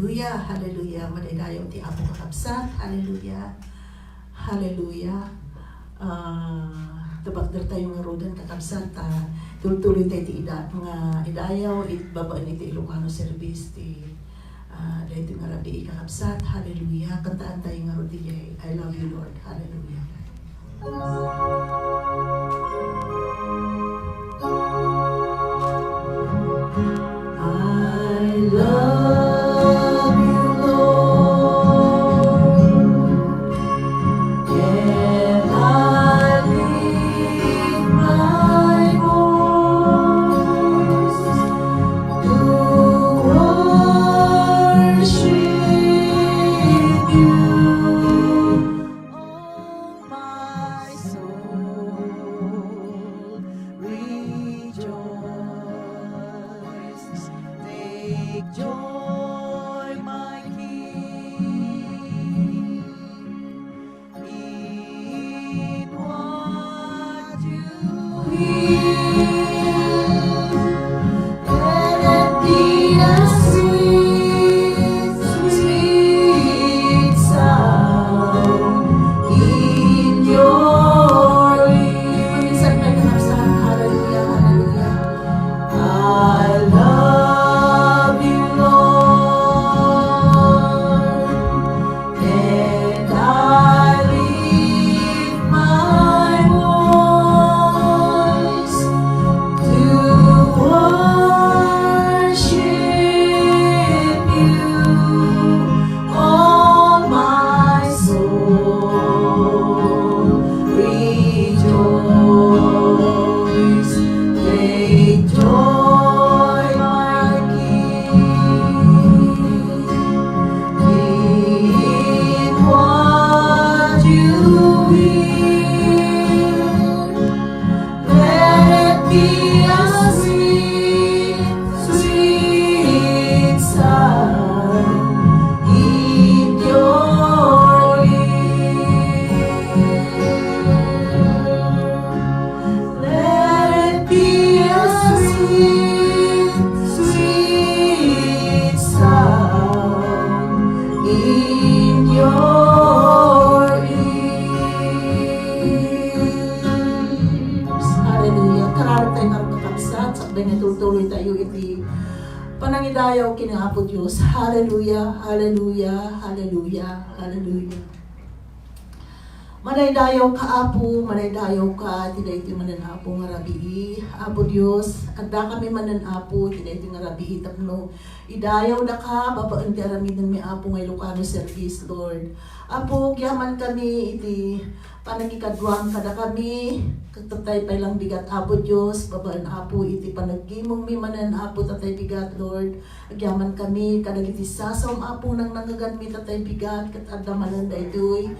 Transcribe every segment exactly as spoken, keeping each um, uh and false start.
Hallelujah, hallelujah. Madaydayaw ti Apo, kakabsat. Hallelujah. Hallelujah. Ah, tabakder tayo nga rudan, kakabsat. Ah, tultuloy tayo ti ida, nga idayaw, it, babaen iti Ilocano service, ti, ah, daytoy nga rabii, kakabsat. Hallelujah. Kantaan tayo nga rudan, I love you, Lord. Hallelujah. I love you, Lord, and I lift my voice to worship you. Oh, my soul, rejoice. Take joy, my King, in what you hear. Let it be a sweet, sweet sound in your ear. Paminsan tayo, paminsan. Hallelujah, hallelujah. I love you, Lord, and I lift my voice to worship you. Oh, my soul, rejoice. Take joy, my King, in what you hear. Let it be a sweet, sweet sound in your ears. Let it be a sweet, sweet sound in your ears. Hallelujah. Kararag tayo, kakabsat, sakbay nga tultuloy tayo iti panangidayaw ken Apo Dios. Hallelujah, hallelujah, hallelujah, hallelujah. Madaydayaw ka, Apo, madaydayaw ka, iti daytoy manen, Apo, nga rabii. Apo Dios, adda kami manen, Apo, iti daytoy nga rabii tapno idayawda ka babaen ti aramidenmi, Apo, nga Ilocano service, Lord. Apo, agyaman kami iti panagikaduam kadakami, ket tatay pay lang bigat, Apo Dios, babaen, Apo, iti panaggimongmi manen, Apo, tatay bigat, Lord. Agyaman kami kadagiti sasaom, Apo, nangnangngeganmi, tatay bigat, ket adda manen daytoy.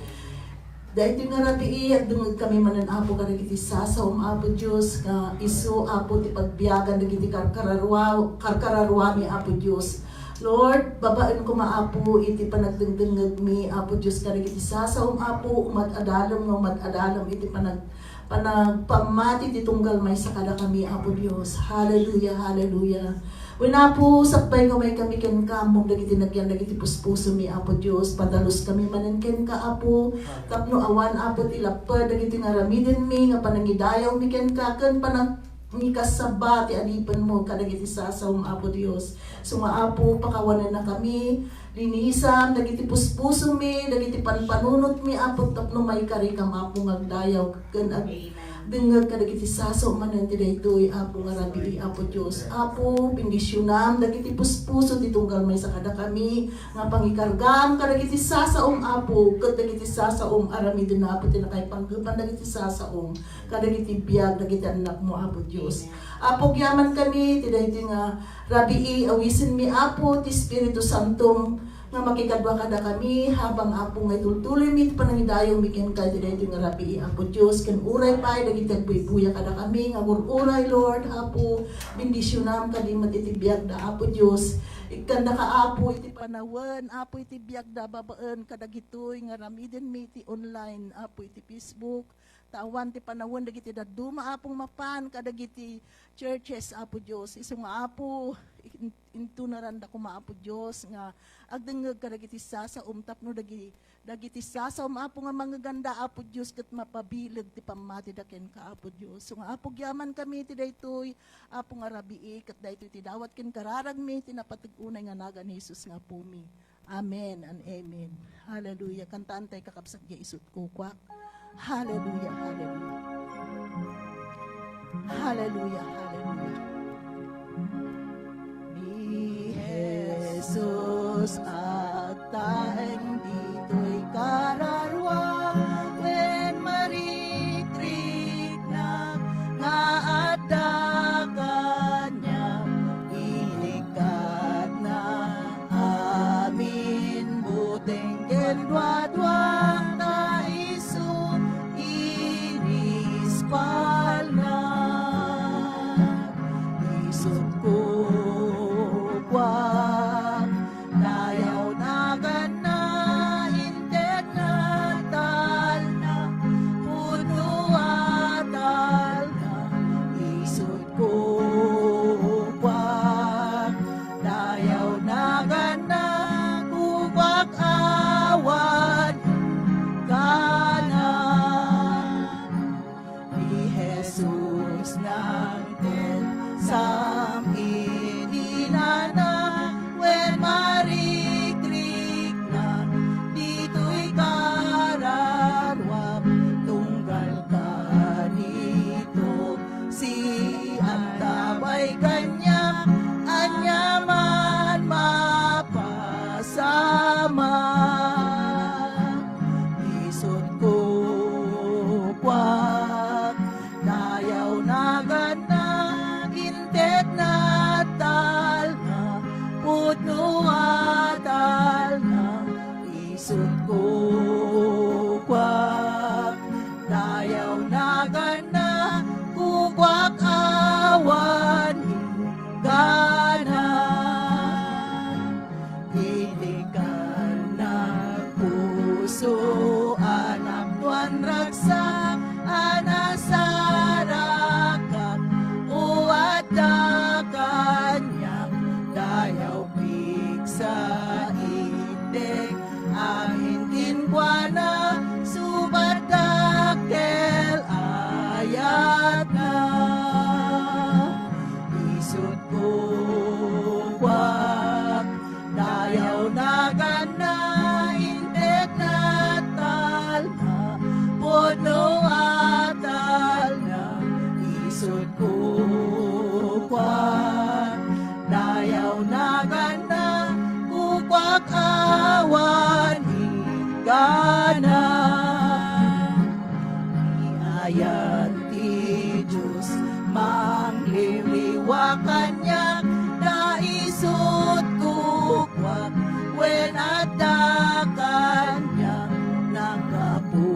Daytoy nga rabii, agdengngeg kami manen, Apo, kadagiti sasaom, Apo Dios, nga isu, Apo, ti pagbiagan dagiti karkararua-, karkararuami, Apo Dios. Lord, babaen koma, Apo, iti panagdengdengngegmi, Apo Dios, kadagiti sasaom, Apo, umad-adalem nga umad-adalem iti panag-, panagpammati ti tunggal maysa kadakami, Apo Dios. Hallelujah, hallelujah. Wen, Apo, sakbay nga umaykami kenka, ammom dagiti nagyan dagiti puspusomi, Apo Dios. Padalus kami manen kenka, Apo, tapno awan, Apo, ti lapped dagiti nga aramidenmi nga panangidayawmi kenka ken panang-, ngikasaba ti adipenmo kadagiti sasaom, Apo Dios. Isu nga, Apo, pakawanenna kami, linisam dagiti puspusomi, dagiti panpanunotmi, Apo, tapno maikarikam, Apo, nga agdayaw ken ag-, Amen. Dengngeg kadagiti sasaom manen ti daytoy, Apo, nga rabii, Apo Dios. Apo, bendisionam dagiti puspuso ti tunggal maysa kadakami, nga pangikargaam kadagiti sasaom, Apo, ket dagiti sasaom aramiden, Apo, ti nakaipanggepan dagiti sasaom kadagiti biag dagiti annakmo, Apo Dios. Apo, agyaman kami ti daytoy nga rabii, awisenmi, Apo, ti Espiritu Santom nga makikadua kadakami, habang, Apo, nga itultuloymi ti panangidayawmi kenka iti daytoy nga rabii, Apo Dios, ken uray pay dagiti agbuybuya kadakami nga agur-uray, Lord, Apo, bendisionam kadi met iti biagda, Apo Dios. Ikkandaka, Apo, iti panawen, Apo, iti biagda babaen kadagitoy nga aramidenmi iti online, Apo, iti Facebook, ta awan ti panawen dagiti dadduma, Apo, nga mapan kadagiti churches, Apo Dios. Isu nga, Apo, in-, intunaranda koma, Apo Dios, nga agdengngeg kadagiti sasaom tapno dagi-, dagiti sasaom, Apo, nga mangeganda, Apo Dios, ket mapabileg ti pammatida kenka, Apo Dios. So nga, Apo, agyaman kami ti daytoy, Apo, nga rabii, ket daytoy ti dawat ken kararagmi ti napateg unay nga nagan ni Jesus nga Apomi. Amen and amen. Hallelujah. Kantaantay, kakabsat, nga isut kukuak. Hallelujah, hallelujah. Hallelujah, hallelujah. Ni Jesus agtaeng ditoy kararua, wen marikriknak nga adda kaniak, ilikkatna amin buteng ken duadua, ta isu inispalna. Isut kukuak, dayaw naganna, inted na talna, pudno a talna. Isut kukuak, dayaw naganna, kukuak awan kana. Ni Jesus nangted sam-itinana, wen marikriknak ditoy kararuak, tunggal kanito, siantabay kaniak, aniaman mapasamak. Isut kukuak, dayaw naganna, inted na talna, pudno a talna. Isut kukuak, dayaw naganna, kukuak awan inggana. Ilikkatna puso, anak, tuan ragsak a nasarakak, o adda kaniak, dayaw piksa, inted amin kenkuana, subat dakkel ayatna. Isut kukuak, dayaw naganna, inted na talna, pudno a talna. Isut kukuak, dayaw naganna, kukuak awan inggana. Ni ayan ti Dios mangliwliwa kaniak, ta isut kukuak, wen adda kaniak, nanggapu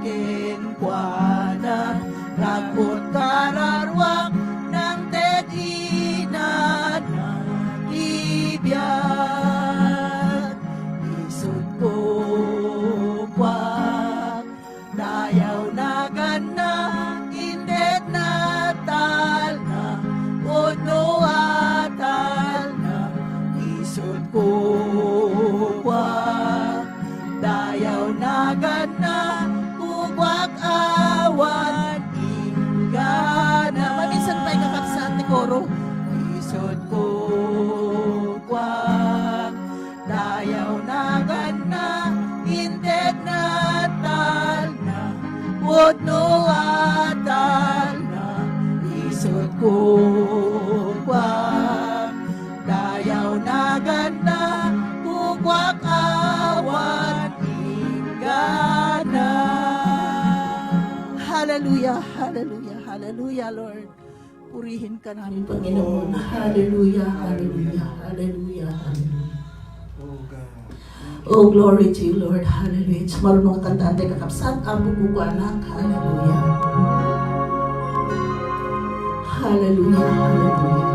kenkuana, rag-ot kararuak, nangted inana ti biag. Isut kukuak, dayaw naganna, inted na talna, pudno a talna. Isut kukuak, dayaw naganna, kukuak awan inggana. Maminsan pay, kakabsat, ti koro. Isut kukuak, dayaw naganna, inted na talna, pudno a talna. Isut kukuak, dayaw naganna, kukuak awan inggana. Hallelujah, hallelujah, hallelujah, Lord. Purihin ka namin, Panginoon. Hallelujah, hallelujah, hallelujah, hallelujah. Oh, God. Oh, glory to you, Lord. Hallelujah. Marunong kanta, ante, kakabsat, Apo kukuanak. Hallelujah. Hallelujah, hallelujah.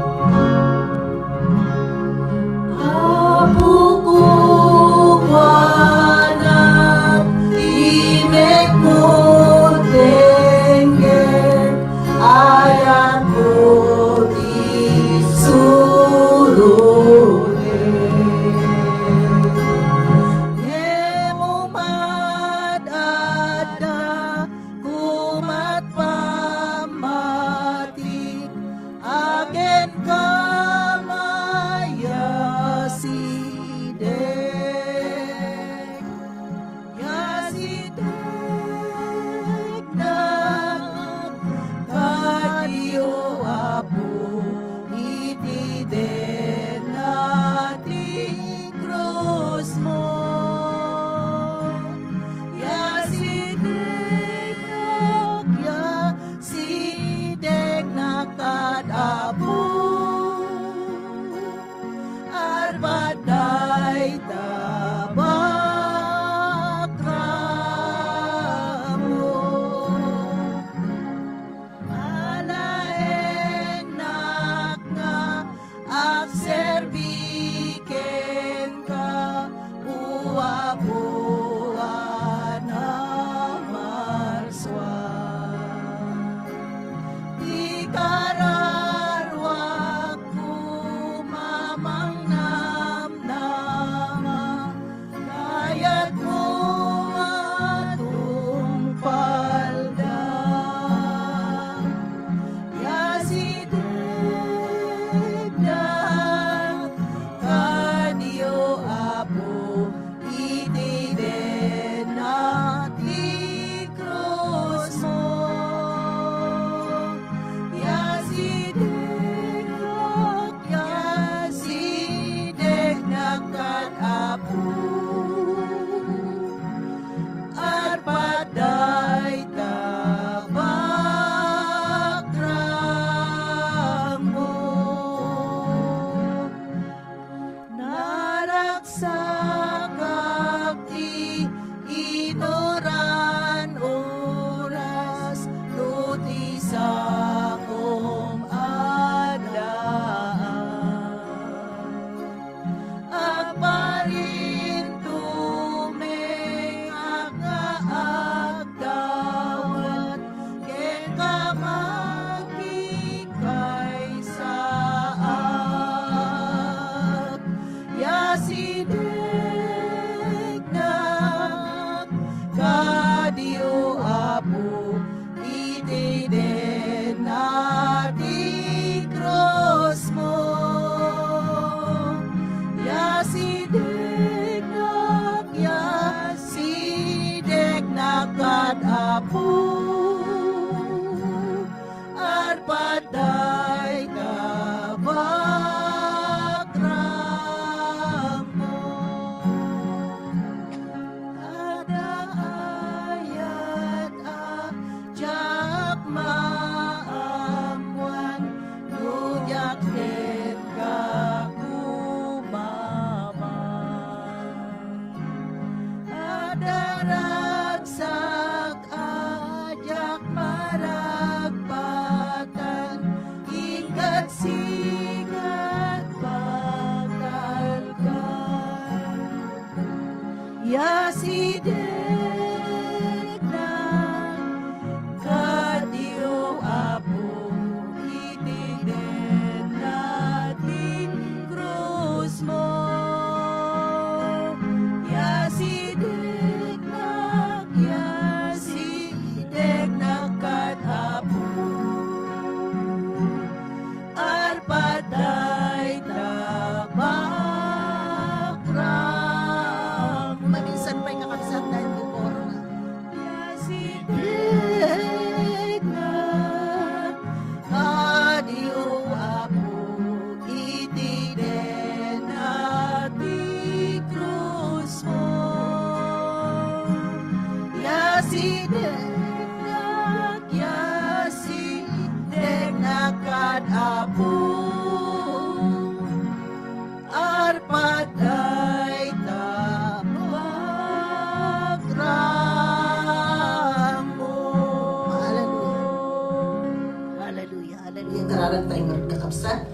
Apo kukuanak, ti mekmo denggen, ayatmo ti sur- Arpad dayta bagramo. Adda ayat a diak maammuan no diak kenka kumaba. Adda ragsak a diak maragpakan, inggad sikat bakalka. Yasidegnak kadyo, Apo, iti denna ti krusmo. Yasidegnak, yasidegnak kad Apo. Arpad dayta bagramo. Maminsan pay, kakabsat, daytoy koro nga. Yasidegnak kadyo, Apo, iti denna ti krusmo. Yasidegnak, yasidegnak kad Apo. Arpad dayta bagramo. Hallelujah. Hallelujah. Hallelujah. Kararag tayo nga kakabsat.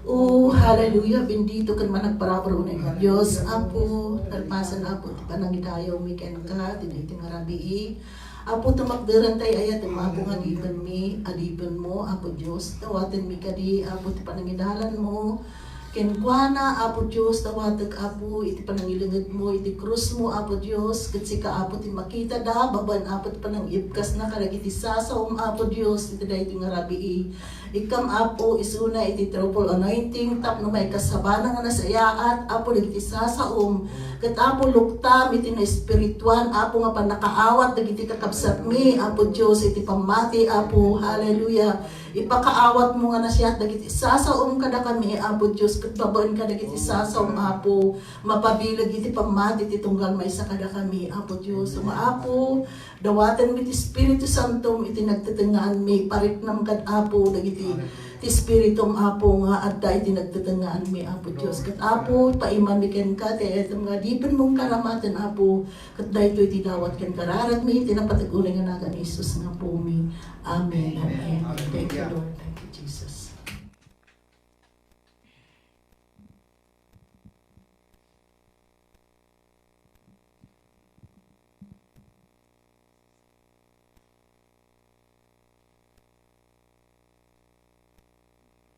Oh, hallelujah. Bendito ken managparabur unay nga Dios. Apo, kalpasan, Apo, ti panangidayawmi kenka, ti daytoy nga rabii. Apo, tumakderan tay ayatem, Apo, nga adipenmi, adipenmo, Apo Dios. Dawatenmi kadi, Apo, ti panangidalanmo. Kenkuana, Apo Dios, dawatek, Apo, iti panangilengedmo, iti krusmo, Apo Dios. Ket sika, Apo, ti makitada, babaen, Apo, ti panangibkasna kadagiti sasaom, Apo Dios, iti daytoy nga rabii. Ikkam, Apo, isuna iti triple anointing tapno maikasabana nga nasayaat, Apo, dagiti sasaom. Ket, Apo, luktam iti naespirituan, Apo, nga pannakaawat dagiti kakabsatmi, Apo Dios, iti pammati, Apo. Hallelujah. Ipakaawatmo nga nasayaat dagiti sasaom kadakami, Apo Dios, ket babaen kadagiti sasaom, Apo. Mapabileg iti pammati ti tunggal maysa kadakami, Apo Dios. Nga, Apo, dawatenmi ti Espiritu Santom iti nagtetengngaanmi, pariknam kad Apo dagiti ti Espiritum, Apo, nga adda iti nagtetengngaanmi, Apo Dios. Ket, Apo, paimanmi kenka ti ayatem nga adipenmon karamaten, Apo, ket daytoy ti dawat ken kararagmi iti napateg unay nga nagan ni Jesus nga Apomi. Amen. Amen. Thank you, Lord. Thank you, Jesus.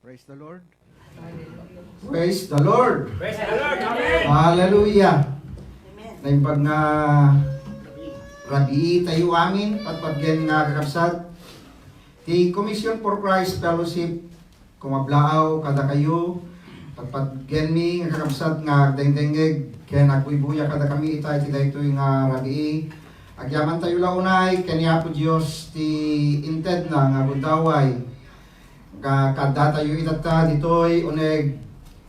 Praise the Lord. Praise the Lord. Praise the Lord. Amen. Hallelujah. Amen. Naimbag nga rabii tayo amin, patpatgen nga kakabsat. Ti Commission for Christ Fellowship, kumablaaw kadakayo, patpatgenmi nga kakabsat nga agdengdengngeg ken agbuybuya kadakami ita iti daytoy nga rabii. Agyamantayo la unay ken ni Apo Dios ti intedna nga gundaway nga kaddatayo itatta ditoy uneg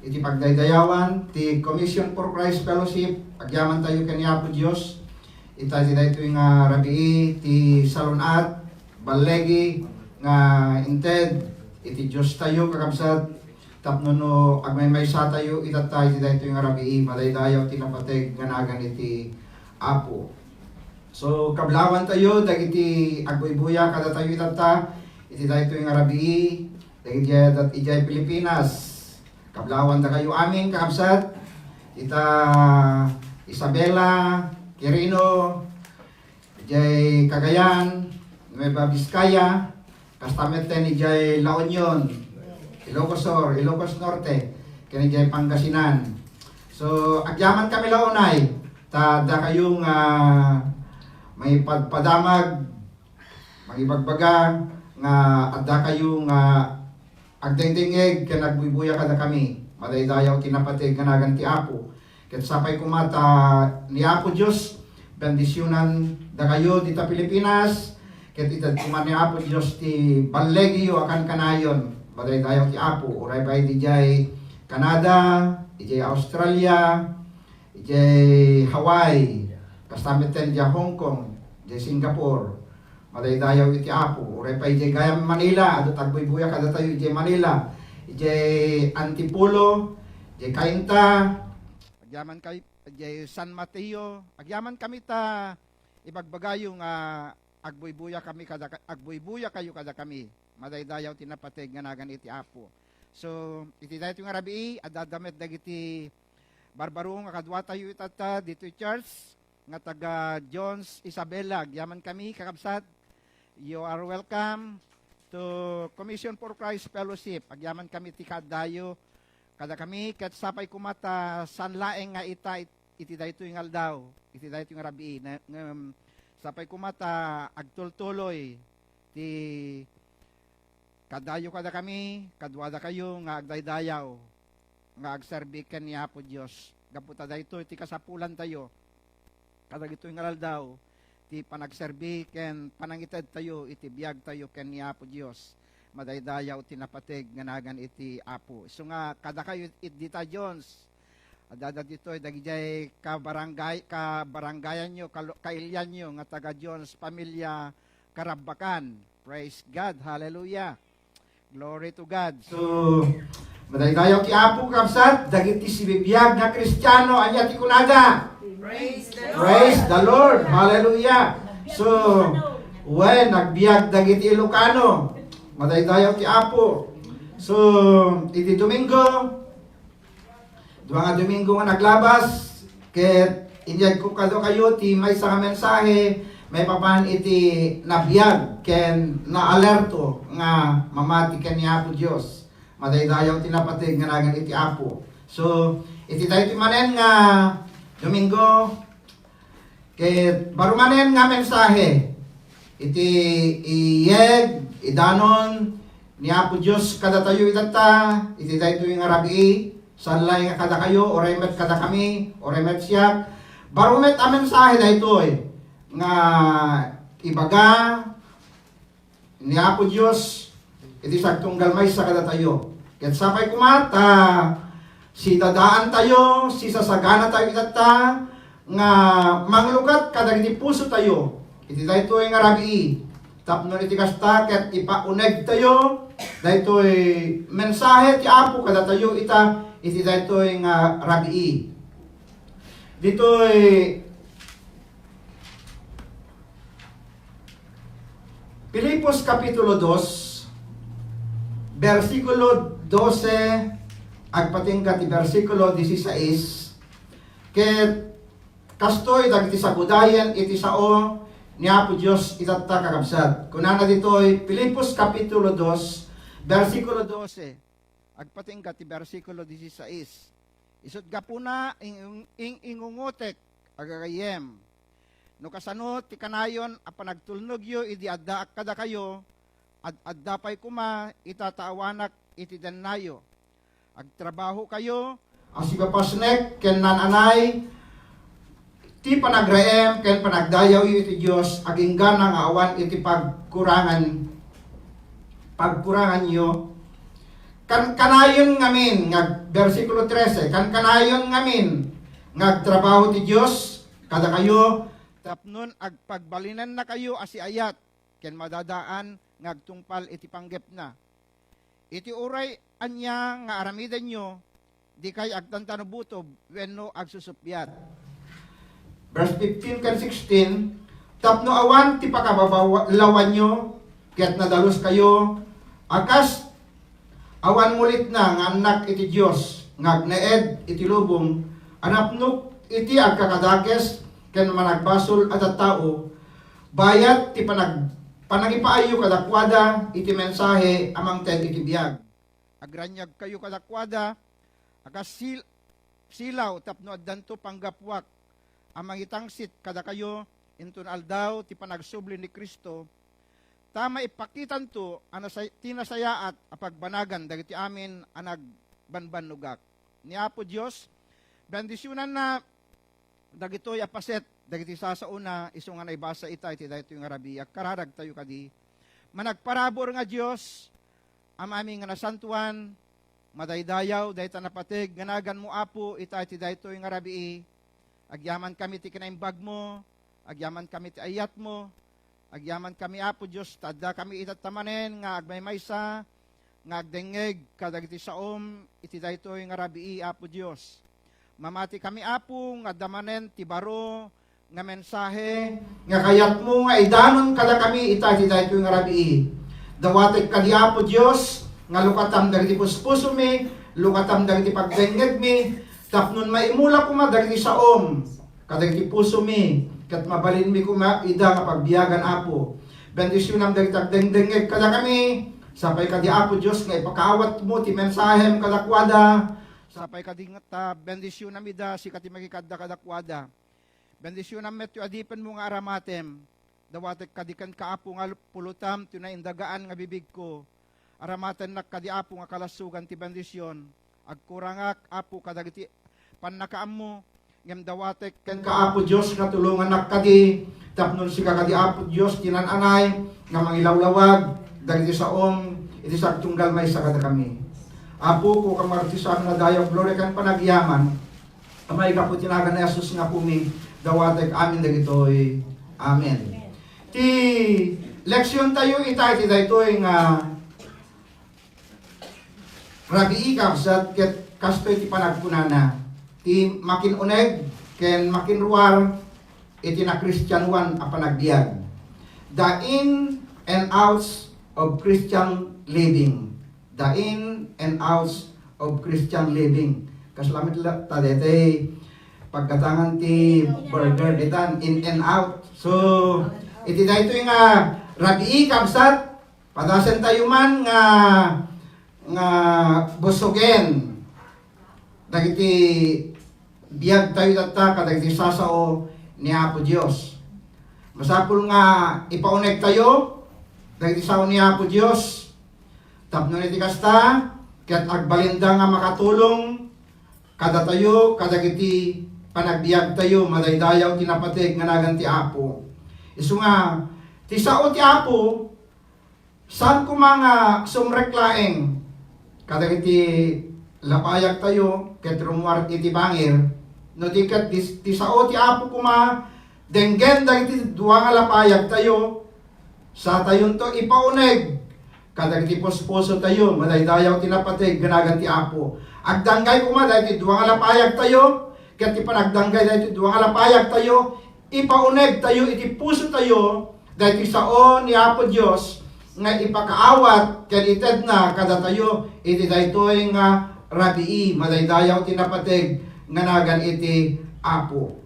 iti pagdaydayawan ti Commission for Christ Fellowship. Agyamantayo ken ni Apo Dios ita iti daytoy nga rabii ti salun-at ballegi nga inted iti Diostayo, kakabsat, tapno no agmaymaysatayo itatta iti daytoy nga rabii, madaydayaw ti napateg nga nagan iti Apo. So, kablawantayo dagiti agbuybuya kadatayo itatta iti daytoy nga rabii, dagiti adat idiay Pilipinas. Kablawandakayo amin, kakabsat, ita Isabela, Quirino, idiay Cagayan, Nueva Vizcaya, kasta metten idiay La Union, Ilocos Sur, Ilocos Norte, ken idiay Pangasinan. So, agyaman kami la unay, ta dakayo nga maipadpadamag, mangibagbaga nga addakayo nga agdengdengngeg ken agbuybuya kadakami. Madaydayaw ti napateg nga nagan ti Apo. Ket sapay koma ta ni Apo Dios bendisionan dakayo dita Pilipinas, Ket itedko man ni Apo Dios ti ballegyo a kankanayon. Madaydayaw ti Apo. Uray pay idiay Canada, idiay Australia, idiay Hawaii, kasta met idiay Hong Kong, idiay Singapore. Madaydayaw iti Apo. Uray pay idiay gayam Manila, adu ti agbuybuya kadatayo idiay Manila, idiay Antipolo, idiay Cainta, agyaman kay, idiay San Mateo, agyaman kami ta ibagbagayo nga agbuybuya kami kada, agbuybuya kayo kada kami. Madaydayaw ti napateg nga nagan iti Apo. So, iti daytoy nga rabii, adda met dagiti barbaro nga kaduatayo itatta ditoy church nga taga Jones, Isabela. Agyaman kami, kakabsat. You are welcome to Commission for Christ Fellowship. Agyaman kami ti kaaddayo kada kami, ket sapay koma ta saan laeng nga ita it-, iti daytoy nga aldaw, iti daytoy nga rabii, na, ngem sapay koma ta agtultuloy ti kaaddayo kada kami, kaduada kayo nga agdaydayaw, nga agserbi ken ni Apo Dios. Gapu ta daytoy ti kasapulantayo kadagitoy nga aldaw, ti panagserbi ken panangitedtayo iti biagtayo ken ni Apo Dios. Madaydayaw ti napateg nga nagan iti Apo. Isu nga kadakayo it dita Jones, adda ditoy dagidiay kabarangay-, kabarangayanyo, kalo-, kailianyo nga taga Jones, pamilya Karabakan. Praise God. Hallelujah. Glory to God. So, madaydayaw ti Apo, kabsat, dagiti sibibiag nga Kristiano, ania ti kunada? Praise the Lord. Praise the Lord. Hallelujah. So, wen, nagbiag dagiti Ilocano. Madaydayaw ti Apo. So, iti Domingo, dua nga Domingo nga naglabas, ket inyegko kadakayo ti maysa nga mensahe maipapan iti nabiag ken naalerto nga mamati ken ni Apo Dios. Madaydayaw ti napateg nga nagan iti Apo. So, iti daytoy manen nga Domingo, ket baro manen nga mensahe iti iyeg, idanon ni Apo Dios kadatayo itatta, iti daytoy nga rabii, saan laeng nga kadakayo, uray met kadakami, uray met siak. Baro met a mensahe daytoy nga ibaga ni Apo Dios iti sagtunggal maysa kadatayo. Ket sapay koma ta sidadaantayo, sisasaganatayo itatta nga manglukat kadagiti pusotayo iti daytoy nga rabii. Tapno iti kasta ket ipaunegtayo daytoy mensahe ti Apo kadatayo ita iti daytoy nga rabii. Ditoy Filipos Kapitulo dos, bersikulo dose, agpatingga ti bersikulo disisais, ket kastoy dagiti sagudayen iti sao ni Apo Dios itatta, kakabsat. Kunana ditoy, Filipos Kapitulo dos, bersikulo dose, agpatingga ti bersikulo disisais. Isut' gapuna, ing-, ing-, ingungotek, agagayyem. No kasano ti kanayon a panagtulnogyo idi addaak kadakayo, ad-adda pay koma ita ta awanak iti dennayo. Agtrabahokayo a sipapasnek ken naan-anay ti panagraem ken panagdayawyo iti Dios, aginggana nga awan iti pagkurangan, pagkuranganyo. Kan-, kanayon ngamin nga, bersikulo trese, kan-, kanayon ngamin nga agtrabaho ti Dios kadakayo tapnon agpagbalinennakayo a siayat ken madadaan nga agtungpal iti panggepna. Iti uray ania nga aramidenyo, dikay agtantano butob wenno agsusuppiat. Verse fifteen ken sixteen, tapno awan ti pakababalawanyo ket nadaluskayo a kas awan ngulitna nga annak iti Dios nga agnaed iti lubong a napno iti agkakadakes ken managbasol a tattao, bayat ti panag-, panangipaayyo kadakuada iti mensahe a mangted iti biag. Agraniagkayo kadakuada a kas sil-, silaw tapno addanto panggapuak a mangitangsit kadakayo inton aldaw ti panagsubli ni Cristo, ta maipakitanto a nasay-, ti nasayaat a pagbanagan dagiti amin a nagbannannogak. Ni Apo Dios, bendisionanna dagitoy a paset dagiti sasaona, isu nga naibasa ita iti daytoy nga rabii. Agkararagtayo kadi. Managparabur nga Dios, Amami nga nasantoan, madaydayaw dayta napateg nga naganmo, Apo, ita iti daytoy nga rabii. Agyamankami ti kinaimbagmo, agyamankami ti ayatmo, agyamankami, Apo Dios, ta addakami itatta manen nga agmaymaysa, nga agdengngeg kadagiti saom iti daytoy nga rabii, Apo Dios. Mamatikami, Apo, nga adda manen ti baro nga mensahe nga kayatmo nga idanon kadakami ita iti daytoy nga rabii. Dawatek kadi, Apo Dios, nga lukatam dagiti puspusomi, lukatam dagiti pagdengngegmi, tapno maimula koma dagiti saom kadagiti pusomi, ket mabalinmi koma ida nga pagbiagan, Apo. Bendisionam dagiti agdengdengngeg kadakami, sapay kadi, Apo Dios, nga ipakaawatmo ti mensahem kadakuada, sapay kadi nga ta bendisionam ida, sika ti makikadda kadakuada. Bendisionam met ti adipenmo nga aramatem. Dawatek kadi kenka, Apo, nga pulotam ti naindagaan nga bibigko. Aramatennak kadi, Apo, nga kalassugan ti bendision. Agkurangak, Apo, kadagiti pannakaammo, ngem dawatek kenka, Apo Dios, nga tulongannak kadi, tapno sika kadi, Apo Dios, ti nan-anay nga mangilawlawag dagiti saom iti sagtunggal maysa kadakami. Apo, kukam nga agtisaon nga dayaw, gloria ken panagyaman, Amay, gapu ti nagan ni Jesus nga pumi, dawatek amin dagitoy. Amen. Ti leksion tayo ita iti daytoy nga rabii, kabsat, ket kastoy ti panagkunana, ti makin-uneg ken makinruar iti nakristianoan a panagbiag. The in and outs of Christian living. The in and outs of Christian living. Kasla met la, ta daytoy paggatangan ti burger ditan, in and out. So, iti daytoy nga rabii, kabsat, padasen tayo man nga, nga busogen dagiti biag tayo tatta kadagiti sasao ni Apo Dios. Masapul nga ipauneg tayo dagiti sao ni Apo Dios. Tapno iti kasta, ket agbalinda nga makatulong kadatayo kadagiti panagbiag tayo, madaydayaw ti napateg nga nagan ti Apo. Isu nga, ti sao ti Apo, saan koma nga sumrek laeng kadagiti lapayag tayo ket rummuar iti bangir, no di ket dis-, ti sao ti Apo koma, denggen dagiti dua nga lapayag tayo, satayonto ipauneg kadagiti puspuso tayo, madaydayaw ti napateg nga nagan ti Apo. Agdanggay koma dagiti dua nga lapayag tayo, ket ti panagdanggay dagiti dua nga lapayag tayo, ipauneg tayo iti puso tayo dagiti sao ni Apo Dios nga ipakaawat ken itedna kadatayo iti daytoy nga rabii, madaydayaw ti napateg nga nagan iti Apo.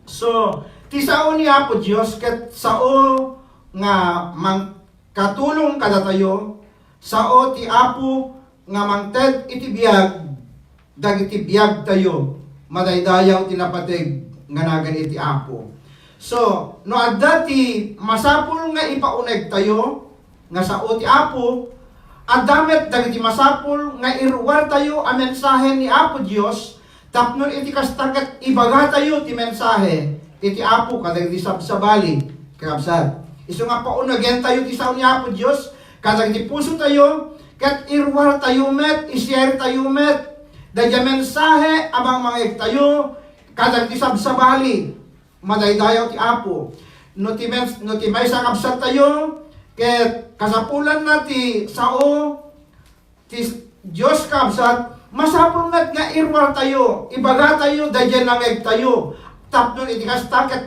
So, ti sao ni Apo Dios ket sao nga mangkatulong kadatayo, sao ti Apo nga mangted iti biag dagiti biagtayo, madaydayaw ti napateg nga nagan iti Apo. So, no adda ti masapul nga ipaunegtayo nga sao ti Apo, adda met dagiti masapul nga iruartayo a mensahe ni Apo Dios, tapno iti kasta ket ibagatayo ti mensahe iti Apo kadagiti sabsabali, kakabsat. Isu nga paunegentayo ti sao ni Apo Dios kadagiti pusotayo, ket iruartayo met, i-sharetayo met daydiay mensahe a mangmangegtayo kadagiti sabsabali, madaydayaw ti Apo. No ti men-, no ti maysa kabsattayo, ket kasapulanna ti sao ti Dios, kabsat, masapul met nga iruartayo, ibagatayo daydiay nangegtayo, tapno iti kasta ket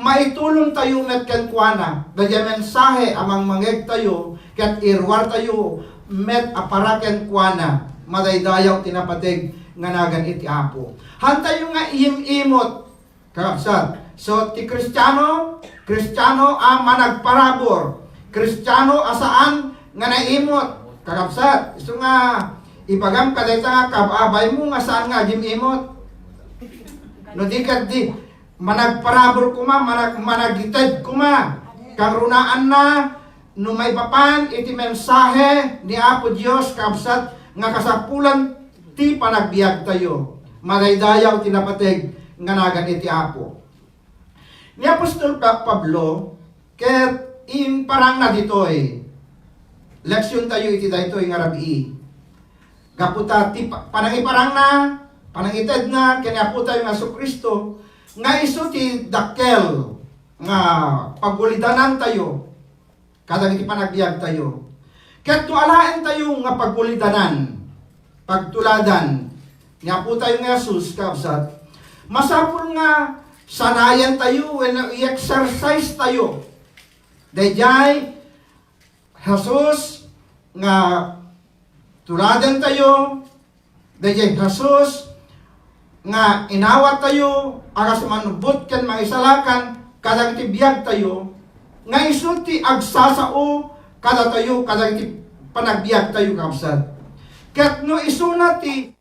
maitulongtayo met kenkuana, daydiay mensahe a mangmangegtayo, ket iruartayo met a para kenkuana, madaydayaw ti napateg nga nagan iti Apo. Hantayo nga iyim-imot, kakabsat. So, ti Kristiano, Kristiano a managparabur, Kristiano a saan nga naimot, kakabsat. Isu nga ibagam kadayta nga kab-abaymo nga saan nga agim-imot. No di ket di, managparabur koma, manag-, managited koma. Kangrunaanna, no maipapan iti mensahe ni Apo Dios, kabsat, nga kasapulan ti panagbiagtayo, madaydayaw ti napateg nga nagan iti Apo. Ni apostol Pa-, Pablo, ket imparangna ditoy. Leksiontayo iti daytoy nga rabii. Gapu ta ti pa-, panangiparangna, panangitedna ken ni Apotayo nga Jesu-Cristo, nga isu ti dakkel nga pagulidanantayo kadagiti panagbiagtayo. Ket no alaentayo nga pagulidanan, pagtuladan ni Apotayo nga Jesus, kakabsat, masapul nga sanayantayo wenno i-exercise tayo daydiay Jesus nga tuladantayo, daydiay Jesus nga inawattayo a kas manubot ken mangisalakan kadagiti biagtayo, nga isu ti agsasao kadatayo kadagiti panagbiagtayo, kakabsat. Ket no isuna ti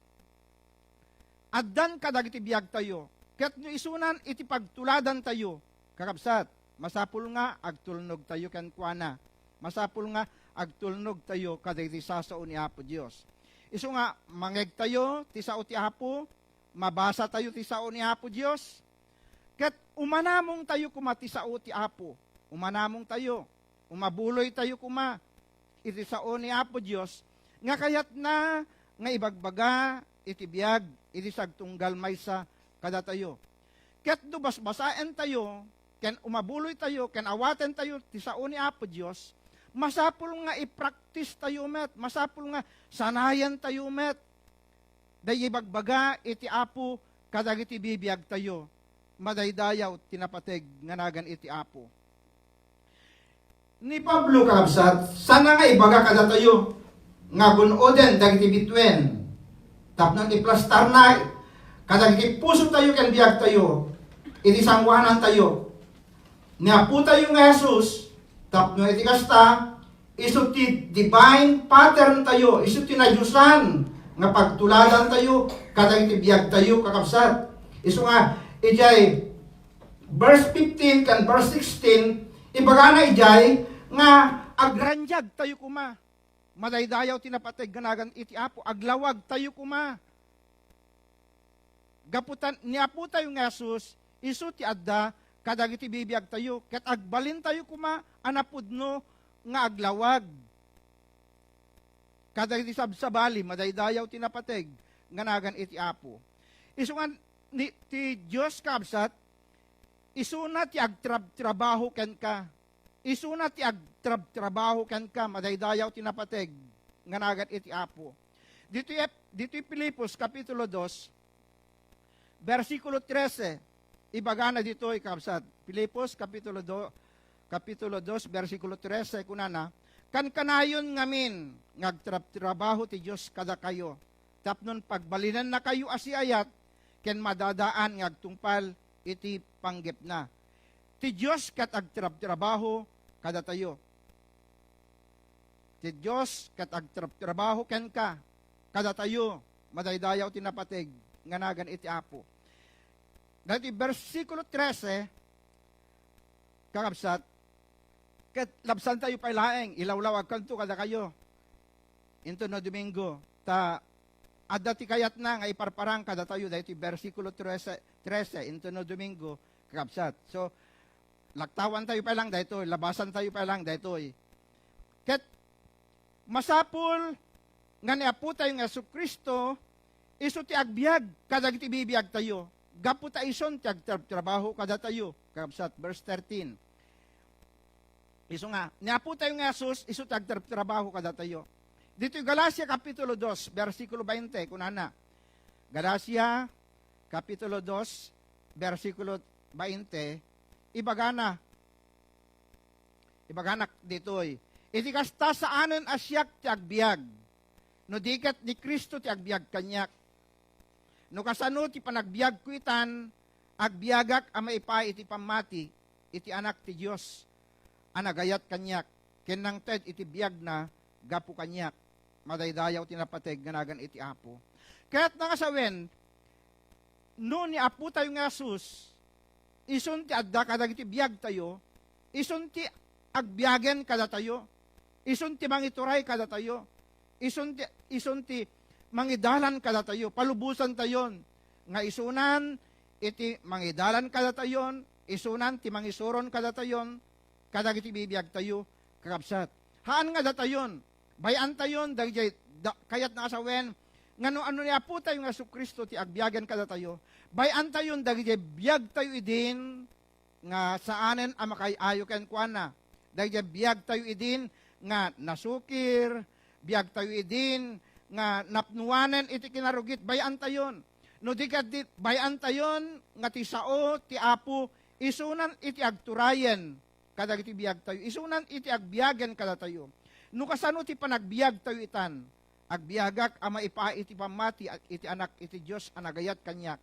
addan kadagiti biagtayo, ket no isunan iti pagtuladantayo, kakabsat, masapul nga agtulnogtayo kenkuana. Masapul nga agtulnogtayo kadagiti sasao ni Apo Dios. Isu nga, mangngegtayo ti sao ti Apo, mabasatayo ti sao ni Apo Dios, ket umanamongtayo koma ti sao ti Apo. Umanamongtayo, umabuloytayo koma iti sao ni Apo Dios nga kayatna nga ibagbaga iti biag iti sagtunggal maysa kadatayo. Ket no basbasaentayo ken umabuloytayo ken awatentayo ti sao ni Apo Dios, masapul nga i-practice tayo met, masapul nga sanayantayo met daydi ibagbaga iti Apo kadagiti bibiagtayo. Madaydayaw ti napateg nga nagan iti Apo. Ni Pablo, kakabsat, sana nga ibaga kadatayo nga gun-oden dagiti bituen tapno iplastarna kadagiti pusotayo ken biagtayo iti sangoanantayo ni Apotayo nga Jesus, tapno iti kasta, isu ti divine pattern tayo, isu ti nadiosan nga pagtuladantayo kadagiti biagtayo, kakabsat. Isu nga, idiay verse fifteen ken verse sixteen, ibagana idiay nga agraniagtayo koma. Madaydayaw ti napateg nga nagan iti Apo, aglawagtayo koma. Gapu ta ni Apotayo nga Jesus, isu ti adda kadagiti bibiagtayo, ket agbalintayo koma a napudno nga aglawag kadagiti sabsabali, madaydayaw ti napateg nga nagan iti Apo. Isu nga ni, ti Dios, kabsat, isuna ti agtrabtrabaho kenka. Isuna ti agtrabtrabaho kenka, madaydayaw ti napateg nga nagan iti Apo. Ditoy Ep-, ditoy Filipos, Kapitulo dos, bersikulo trese, ibagana ditoy, kabsat. Filipos, Kapitulo do-, Kapitulo dos, bersikulo trese, kunana, kankanayon ngamin nga agtrabtrabaho ti Dios kadakayo, tapnon pagbalinennakayo a siayat ken madadaan nga agtungpal iti panggepna. Ti Dios ket agtrabtrabaho kadatayo. Ti Dios ket agtrabtrabaho kenka, kadatayo, madaydayaw ti napateg nga nagan iti Apo. Dagiti bersikulo trese, kakabsat, ket labsantayo pay laeng, ilawlawagkanto kadakayo inton no Domingo, ta adda ti kayatna nga iparparang kadatayo daytoy bersikulo trese, trese inton no Domingo, kakabsat. So, laktawantayo pay lang daytoy, labasantayo pay lang daytoy. Ket masapul nga ni Apotayo nga Jesu-Cristo isu ti agbiag kadagiti bibiagtayo, gapu ta isun ti agtrabtrabaho kadatayo, kakabsat, verse thirteen. Isu nga, ni Apotayo nga Jesus, isu ti agtrabtrabaho kadatayo. Ditoy Galacia Kapitulo dos, bersikulo bainte, kunana, Galacia Kapitulo dos, bersikulo bainte, ibagana, ibagana ditoy, iti kasta, saanen a siak ti agbiag, no di ket ni Cristo ti agbiag kaniak. No kasano ti panagbiagko itan, agbiagak a maipaay iti pammati iti Anak ti Dios a nagayat kaniak, ken nangted iti biagna gapu kaniak. Madaydayaw ti napateg nga nagan iti Apo. Ket nangasawen, no ni Apotayo nga Jesus, isun ti adda kadagiti biagtayo, isun ti agbiagen kadatayo, isun ti mangituray kadatayo, isun ti, isun ti mangidalan kadatayo, palubosantayon nga isunan iti mangidalan kadatayon, isunan ti mangisuron kadatayon kadagiti bibiagtayo, kakabsat. Haan nga datayon, bay-antayon dagiti da-, kayatna a sawen nga no ano ni Apotayo nga Jesu-Cristo ti agbiagen kadatayo, bay-antayon dagiti biagtayo idin nga saanen a makaay-ayo kenkuana. Dagiti biagtayo idin nga nasukir, biagtayo idin nga napnuanen iti kinarugit, bay-antayon. No di ket di, bay-antayon nga ti sao ti Apo isunan iti agturayen kadagiti biagtayo, isunan iti agbiagen kadatayo. No kasano ti panagbiagtayo itan, agbiagak a maipaay iti pammati iti Anak iti Dios a nagayat kaniak,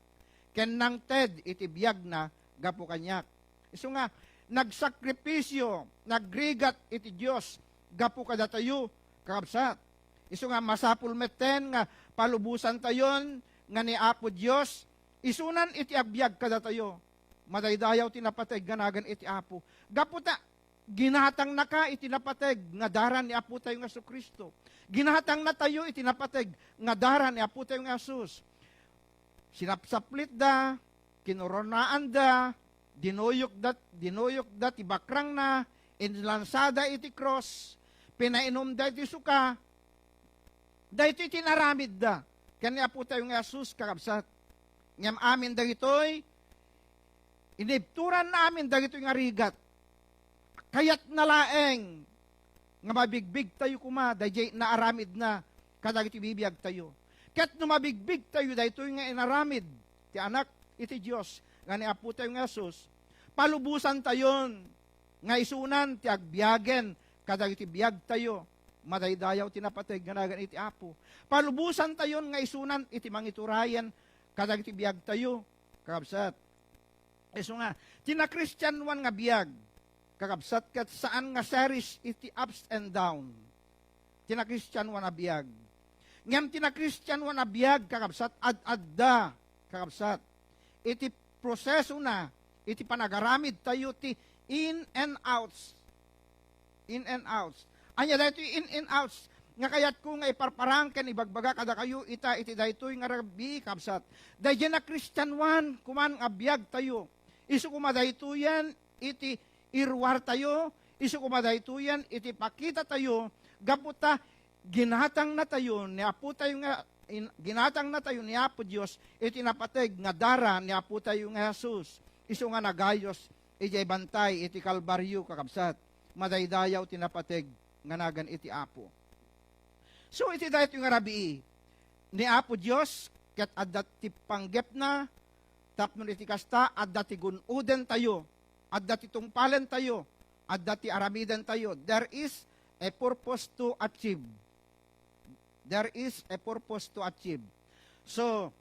ken nangted iti biagna gapu kaniak. Isu nga, nagsakripisio, nagrigat iti Dios gapu kadatayo, kakabsat. Isu nga, masapul metten nga palubosantayon nga ni Apo Dios isunan iti agbiag kadatayo. Madaydayaw ti napateg nga nagan iti Apo. Gapu ta ginatangnaka iti napateg nga dara ni Apotayo nga Jesu-Cristo. Ginatangnatayo iti napateg nga dara ni Apotayo nga Jesus. Sinapsaplitda, kinoronaanda, dinuyokda, dinuyokda ti bakrangna, inlansada iti krus, pinainumda iti suka. Daytoy ti inaramidda ken ni Apotayo nga Jesus, kakabsat. Ngem amin dagitoy, inibturanna amin dagitoy nga rigat. Kayatna laeng nga mabigbigtayo koma daydiay naaramidna kadagiti bibiagtayo. Ket no mabigbigtayo daytoy nga inaramid ti Anak iti Dios nga ni Apotayo nga Jesus, palubosantayon nga isunan ti agbiagen kadagiti biagtayo. Madaydayaw ti napateg nga nagan iti Apo. Palubosantayon nga isunan iti mangiturayen kadagiti biagtayo, kakabsat. Isu nga, ti nakristianuan nga biag, kakabsat, ket saan nga series iti ups and down. Ti nakristianuan a biag. Ngem ti nakristianuan a biag, kakabsat, ad-adda, kakabsat, iti prosesona, iti panagaramid tayo ti in and outs. In and outs. Ania daytoy in and outs nga kayatko nga iparparang ken ibagbaga kadakayo ita iti daytoy nga rabii, kabsat. Daydiay nakristianuan koma nga biagtayo. Isu koma daytoyen iti iruartayo, isu koma daytoyen iti pakitatayo, gapu ta ginatangnatayo ni Apotayo nga, in-, ginatangnatayo ni Apo Dios iti napateg nga dara ni Apotayo nga Jesus, isu nga nagayos idiay bantay iti Kalbario, kakabsat. Madaydayaw ti napateg nga nagan iti Apo. So, iti daytoy nga rabii, ni Apo Dios ket adda ti panggepna, tapno iti kasta, adda ti gun-odentayo, adda ti tungpalentayo, adda ti aramidentayo. There is a purpose to achieve. There is a purpose to achieve. So,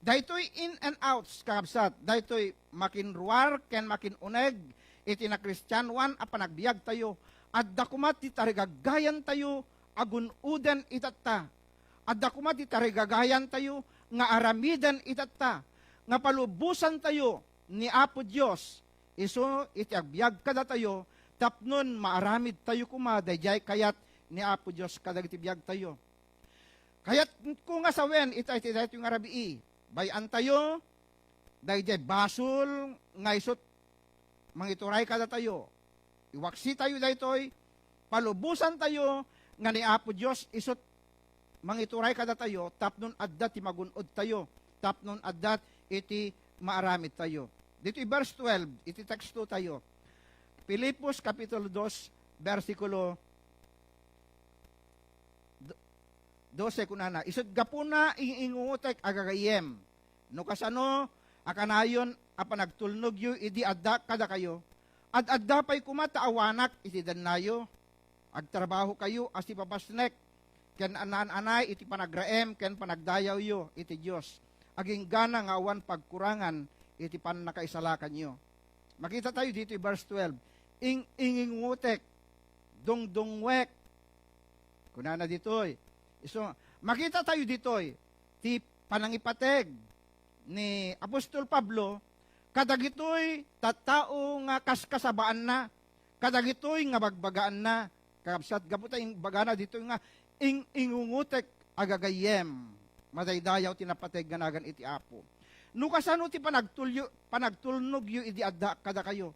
daytoy in and outs, kakabsat, daytoy makinruar ken makinuneg iti nakristianuan a panagbiagtayo. Adda koma ti tarigagayantayo a gun-oden itatta. Adda koma ti tarigagayantayo nga aramiden itatta, nga palubosantayo ni Apo Dios isu iti agbiag kadatayo, tapnon maaramidtayo koma daydiay kayat ni Apo Dios kadagiti biagtayo. Kayatko nga sawen ita iti daytoy nga rabii, bay-antayo daydiay basol nga isut mangituray kadatayo. Iwaksitayo daytoy, palubosantayo nga ni Apo Dios isut mangituray kadatayo tapnon adda ti magun-odtayo, tapnon adda iti maaramidtayo. Ditoy verse twelve, iti teksto tayo. Filipos Kapitulo dos, bersikulo do-, dose, kunana, "Isut gapuna ing-ingungotek a gagayyem. No kasano a kanayon a panagtulnogyo idi adda kadakayo, ad-adda pay koma ta awanak iti dennayo. Agtrabahokayo a sipapasnek ken anaan-anay iti panagraem ken panagdayawyo iti Dios, aginggana nga awan pagkurangan iti pannakaisalakanyo." Makita tayo ditoy verse twelve, "Ing-ingingutek, dungdungwek." Kunana ditoy. Isu, makita tayo ditoy ti panangipateg ni Apostol Pablo kadagitoy tattao nga kaskasabaanna, kadagitoy nga bagbagaanna. Kakabsat, gapu ta imbagana ditoy nga ing-ingungutek a gagayyem, madaydayaw ti napateg nga nagan iti Apo. No kasano ti panagtulyo-, panagtulnogyo idi adda kadakayo?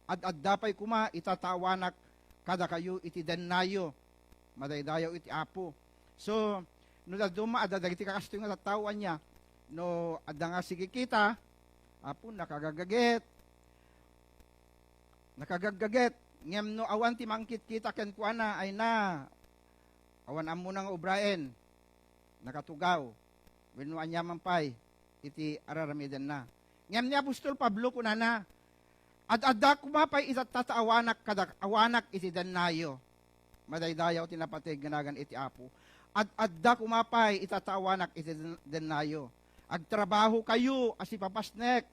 Ad-adda pay koma itataawanak kadakayo iti dennayo. Madaydayaw iti Apo. So, no dadduma, adda dagiti kakastoy nga tattao, ania, no adda nga sigikita, Apo, nakagagagget. Nakagagagget. Ngem no awan ti mangkitkita kenkuana, ay na, awan ammona nga ubraen. Nakatugaw. Wenno aniaman pay iti araramidenna. Ngem ni apostol Pablo kunana, "Ad-adda koma pay itatta ta awanak kada, awanak iti dennayo." Madaydayaw ti napateg nga nagan iti Apo. Ad-adda koma pay itatta awanak iti den-, dennayo. Agtrabahokayo a sipapasnek.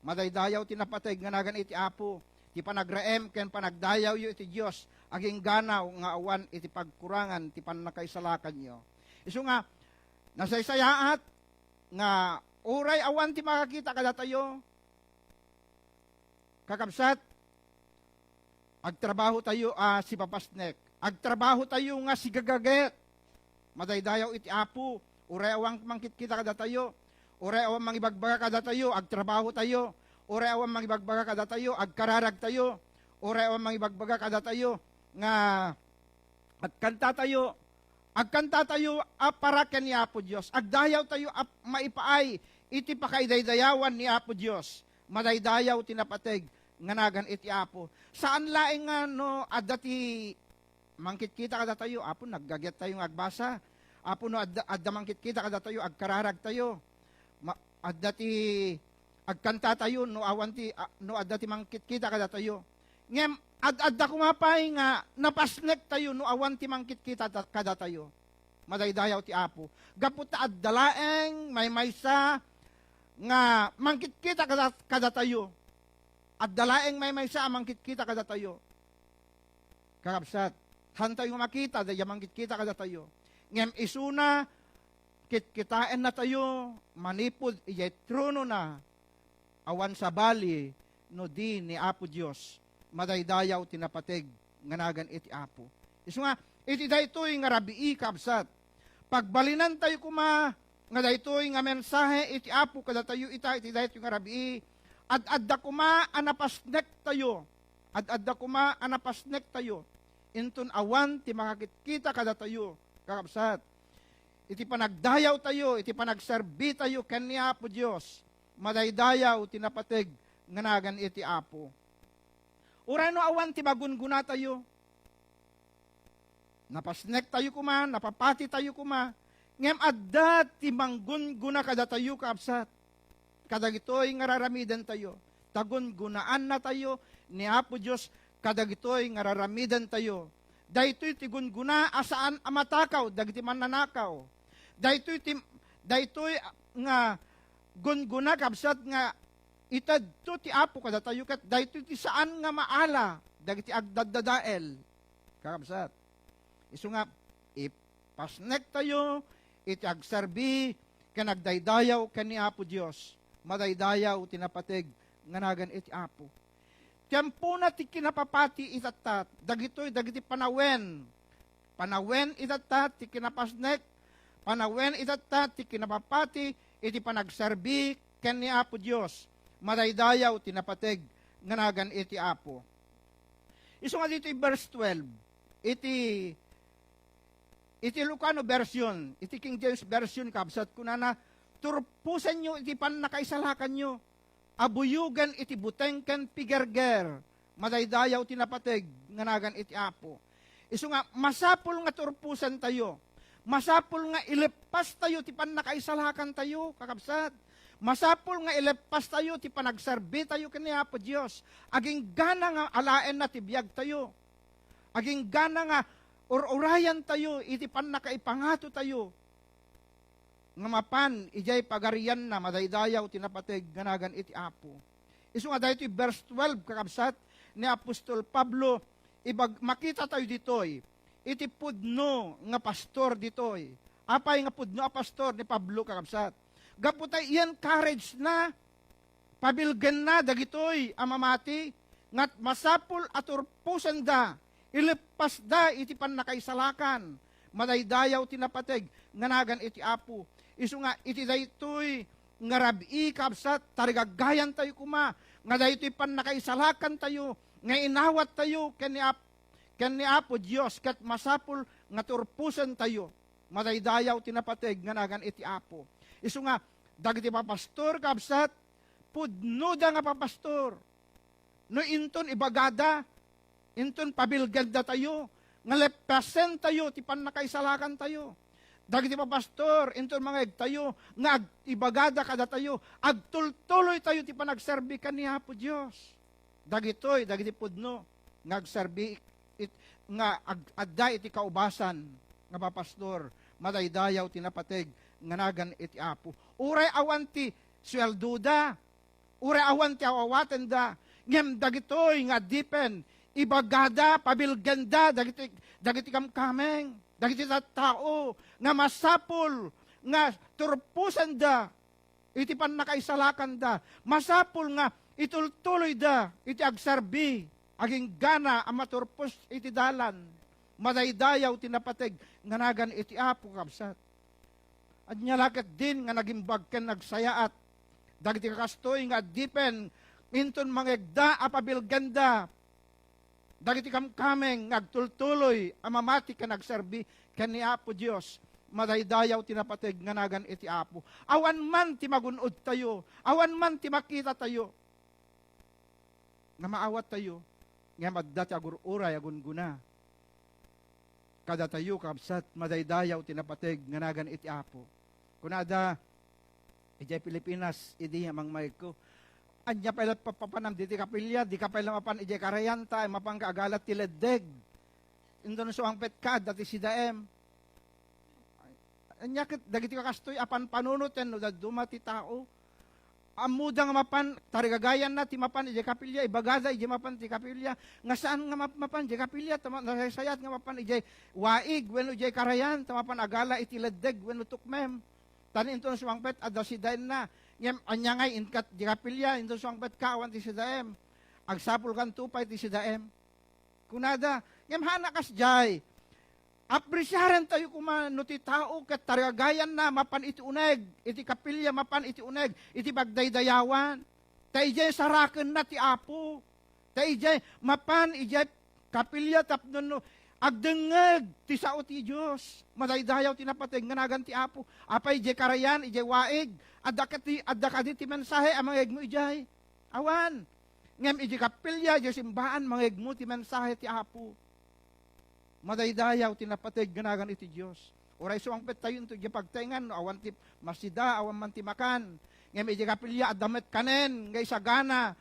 Madaydayaw ti napateg nga nagan iti Apo. Ti panagraem ken panagdayawyo iti Dios, aginggana nga awan iti pagkurangan ti pannakaisalakanyo. Isu nga, nasaysayaat nga uray awan ti makakita kadatayo, kakabsat, agtrabahotayo a sipapasnek. Agtrabahotayo nga sigagaget. Madaydayaw iti Apo. Uray awan mangkitkita kadatayo. Uray awan mangibagbaga kadatayo, agtrabahotayo. Uray awan mangibagbaga kadatayo, agkararagtayo. Uray awan mangibagbaga kadatayo nga agkantatayo, agkantatayo a para ken ni Apo Dios. Agdayawtayo a maipaay iti pakaidaydayawan ni Apo Dios. Madaydayaw ti napateg nga nagan iti Apo. Saan laeng nga no adda ti mangkitkita kadatayo, Apo, naggagettayo nga agbasa. Apo, no adda, adda mangkitkita kadatayo, agkararagtayo. Ma-, adda ti agkantatayo no awan ti, a-, no adda ti mangkitkita kadatayo. Ngem ad-adda koma pay nga napasnektayo no awan ti mangkitkita da-, kadatayo. Madaydayaw ti Apo. Gapu ta adda laeng maymaysa nga mangkitkita kada-, kadatayo. Adda laeng maymaysa a mangkitkita kadatayo. Kakabsat, hantayo nga makita daydiay mangkitkita kadatayo. Ngem isuna, kitkitaennatayo manipud idiay tronona, awan sabali no di ni Apo Dios. Madaydayaw ti napateg nga nagan iti Apo. Isu nga, iti daytoy nga rabii, kabsat, pagbalinantayo koma nga daytoy nga mensahe iti Apo kadatayo ita iti daytoy nga rabii, ad-adda koma a napasnektayo. Ad-adda koma a napasnektayo. Inton awan ti makakitkita kadatayo, kakabsat, iti panagdayawtayo, iti panagserbitayo ken ni Apo Dios, madaydayaw ti napateg nga nagan iti Apo. Uray no awan ti magungunatayo, napasnektayo koma, napapatitayo koma, ngem adda ti manggungguna kadatayo, kaabsat, kadagitoy nga raramidentayo. Ta gungunaannatayo ni Apo Dios kadagitoy nga raramidentayo. Daytoy ti gungguna a saan a matakaw dagiti mannanakaw. Daytoy ti, daytoy nga gungguna, kabsat, nga itedto ti Apo kadatayo, ket daytoy ti saan nga maala dagiti agdaddadael. Kakabsat, isu nga, ipasnektayo iti agserbi ken agdaydayaw ken ni Apo Dios. Madaydayaw ti napateg nga nagan iti Apo. Tiempona ti kinapapati itatta dagitoy dagiti panawen. Panawen itatta ti kinapasnek, panawen itatta ti kinapapati iti panagserbi ken ni Apo Dios. Madaydayaw ti napateg nga nagan iti Apo. Isu nga ditoy verse twelve, iti, iti Lucano version, iti King James Version, kabsat, kunana, "Turposenyo iti pannakaisalakanyo a buyogen iti buteng ken pigerger." Madaydayaw ti napateg nga nagan iti Apo. Isu nga, masapul nga turposentayo. Masapul nga ileppastayo ti pannakaisalakantayo, kakabsat. Masapul nga ileppastayo ti panagserbitayo ken ni Apo Dios. Aginggana nga alaenna ti biagtayo. Aginggana nga ur-urayantayo iti pannakaipangatotayo nga mapan idiay pagarianna, madaydayaw ti napateg nga nagan iti Apo. Isu nga daytoy verse twelve, kakabsat, ni Apostol Pablo, ibag-, makitatayo ditoy iti pudno nga pastor ditoy. Apay nga pudno a pastor ni Pablo, kakabsat? Gapu ta i-encourage na, pabilgenna dagitoy a mamati, ngat masapul a turposenda, ileppasda iti pannakaisalakan. Madaydayaw ti napateg nga nagan iti Apo. Isu nga iti daytoy nga rabii, kabsat, tarigagayantayo koma nga daytoy pannakaisalakantayo nga inawattayo ken ni Ap-, ken ni Apo Dios, ket masapul nga turposentayo. Madaydayaw ti napateg nga nagan iti Apo. Isu nga, dagiti papastor, kabsat, pudnoda nga papastor. No inton ibagada, inton pabilgandatayo, nga leppasentayo ti pannakaisalakantayo. Dagiti papastor, inton mangegtayo, nga ag-, ibagada kadatayo, agtultuloytayo ti panagserbi ken ni Apo Dios. Dagitoy, dagiti pudno nga agserbi it-, nga ag-, adda iti kaubasan nga papastor, madaydayaw ti napateg nga nagan iti Apo. Uray awan ti sueldoda, uray awan ti awawatenda, ngem dagitoy nga adipen, ibagada, pabilganda dagiti, dagiti kamkameng, dagiti tattao nga masapul nga turposenda iti pannakaisalakanda. Masapul nga itultuloyda iti agserbi, aginggana a maturpos iti dalan. Madaydayaw ti napateg nga nagan iti Apo, kabsat. Ania la ketdin nga nagimbag ken nagsayaat dagiti kakastoy nga adipen inton mangegda a pabilganda dagiti kamkameng nga agtultuloy a mamati ken agserbi ken ni Apo Dios. Madaydayaw ti napateg nga nagan iti Apo. Awan man ti magun-odtayo, awan man ti makitatayo nga maawattayo, ngem adda ti agur-uray a gungguna kadatayo, kabsat, madaydayaw ti napateg nga nagan iti Apo. Kunada, idiay Pilipinas, idi mangmaegko, "Ania pay la papapanam diti kapilya? Dika pay la mapan idiay karayan, ta ay mapan ka agalat ti leddeg. Inton suangpet ka, adda ti sidaem." Ania ket dagiti kakastoy a panpanunoten no dadduma ti tao? Ammoda nga mapan, tarigagayanna ti mapan idiay kapilya, ibagada idiay mapan ti kapilya, nga saan nga map-, mapan idiay kapilya, ta ma-, nasaysayaat nga mapan idiay waig, wenno idiay karayan, ta mapan agala iti leddeg wenno tukmem. Tan inton suangpet, adda sidaenna. Ngem ania ngay inkat idiay kapilya, inton suangpet ka, awan ti sidaem. Agsapulkanto pay ti sidaem. Kunada, ngem haanna kasdiay. Apresiarentayo koma no ti tao ket tarigagayanna mapan iti uneg, iti kapilya mapan iti uneg, iti pagdaydayawan. Ta idiay sarakenna ti Apo. Ta idiay mapan idiay kapilya tapno no agdengngeg ti sao ti Dios. Madaydayaw ti napateg nga nagan ti Apo. Apay idiay karayan, idiay waig, adda kadi, adda kadi ti mensahe a mangegmo idiay? Awan. Ngem idiay kapilya, idiay simbaan, mangegmo ti mensahe ti Apo. Madaydayaw ti napateg nga nagan iti Dios. Uray suangpettayo into idiay pagtaengan, no awan ti masida, awan man ti makan. Ngem idiay kapilya, adda met kanen nga isagana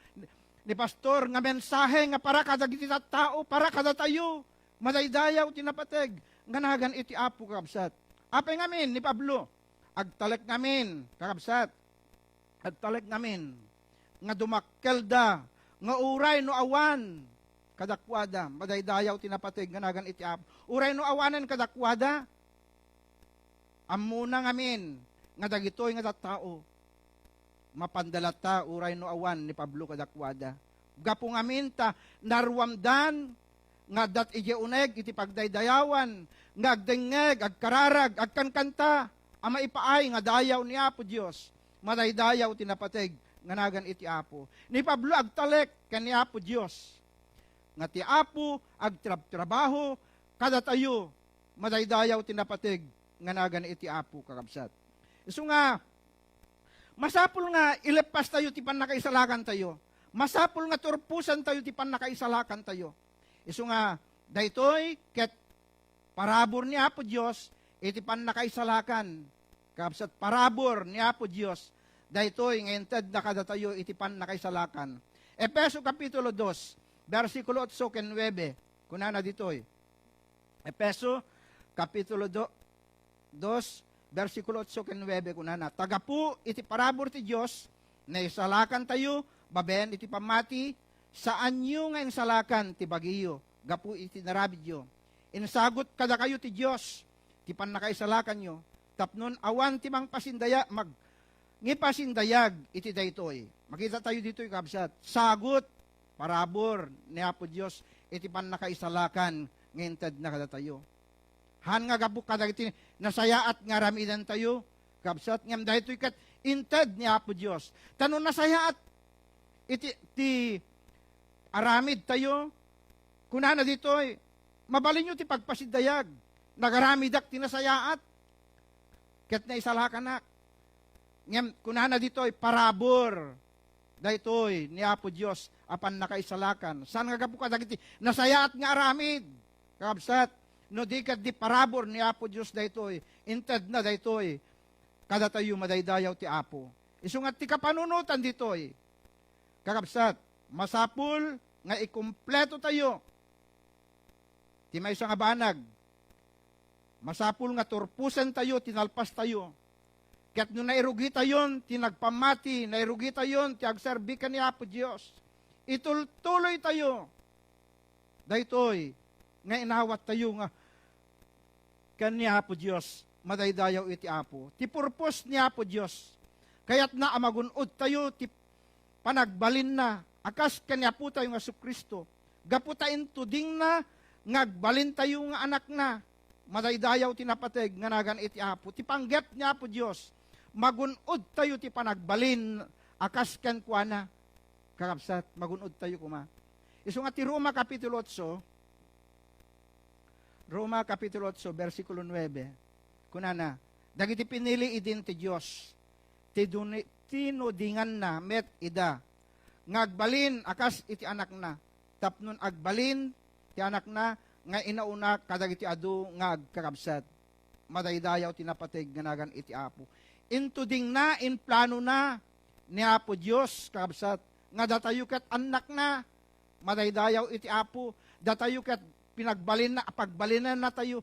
ni pastor nga mensahe nga para kadagiti tattao, para kadatayo. Madaydayaw ti napateg nga nagan iti Apo, kakabsat. Apay ngamin ni Pablo? Agtalek ngamin, kakabsat. Agtalek ngamin nga dumakkelda nga uray no awan kadakuada, madaydayaw ti napateg nga nagan iti Apo. Uray no awanen kadakuada, ammona ngamin nga dagitoy nga tattao, mapanda latta uray no awan ni Pablo kadakuada. Gapu ngamin ta naruamdan nga adda idiay uneg iti pagdaydayawan, nga agdengngeg, agkararag, agkankanta a maipaay nga dayaw ni Apo Dios. Madaydayaw ti napateg nga nagan iti Apo. Ni Pablo agtalek ken ni Apo Dios nga ti Apo agtrabtrabaho kadatayo. Madaydayaw ti napateg nga nagan iti Apo, kakabsat. Isu nga, masapul nga ileppastayo ti pannakaisalakantayo. Masapul nga turposantayo ti pannakaisalakantayo. Isu nga, daytoy ket parabur ni Apo Dios iti pannakaisalakan. Kabsat, parabur ni Apo Dios daytoy nga intedna kadatayo iti pannakaisalakan. Efeso Kapitulo dos, bersikulo otso ken nuebe, kunana ditoy. Efeso, Kapitulo do-, dos, bersikulo otso ken nuebe, kunana, "Ta gapu iti parabur ti Dios, naisalakantayo babaen iti pammati, saanyo nga insalakan ti bagiyo gapu iti narabidyo. Insagut kadakayo ti Dios ti pannakaisalakanyo, tapnon awan ti mangpasindaya-, mag-, ngipasindayag iti daytoy." Makita tayo ditoy, kabsat. Sagut, parabur ni Apo Dios iti pannakaisalakan nga intedna kadatayo. Haan nga gapu kadagiti nasayaat nga aramidentayo, kabsat, ngem daytoy ket inted ni Apo Dios. Ta no nasayaat iti, ti aramidtayo, kunana ditoy, mabalinyo ti pagpasiddayag. Nagaramidak ti nasayaat, ket naisalakanak. Ngem kunana ditoy, parabur daytoy ni Apo Dios a pannakaisalakan. Saan nga gapu kadagiti nasayaat nga aramid, kakabsat? No di ket di parabur ni Apo Dios daytoy, intedna daytoy kadatayo madaydayaw ti Apo. Isu nga ti kapanunotan ditoy, kakabsat, masapul nga ikumpleto tayo ti maysa nga banag. Masapul nga turposen tayo ti nalpas tayo. Ket no nairugitayon ti nagpammati, nairugitayon ti agserbi ken ni Apo Dios, itultuloy tayo daytoy nga inawat tayo nga ken ni Apo Dios, madaydayaw iti Apo. Ti purpose ni Apo Dios, kayatna a magun-od tayo ti panagbalinna a kas ken ni Apotayo nga Jesu-Cristo. Gapu ta intudingna nga agbalintayo nga anakna, madaydayaw ti napateg nga nagan iti Apo. Ti panggep ni Apo Dios, magun-od tayo ti panagbalin a kas kenkuana. Kakabsat, magun-od tayo koma. Isu nga ti Roma Kapitulo otso, Roma Kapitulo otso, bersikulo nuebe, kunana, dagiti pinili idin ti Dios, ti duni-, tinudinganna met ida, nga agbalin a kas iti anakna, tapno agbalin ti anakna nga inauna kadagiti adu nga agkakabsat. Madaydayaw ti napateg nga nagan iti Apo. Intudingna, implanona ni Apo Dios, kakabsat, nga datayo ket annakna, madaydayaw iti Apo, datayo ket pinagbalinna, pagbalinannatayo.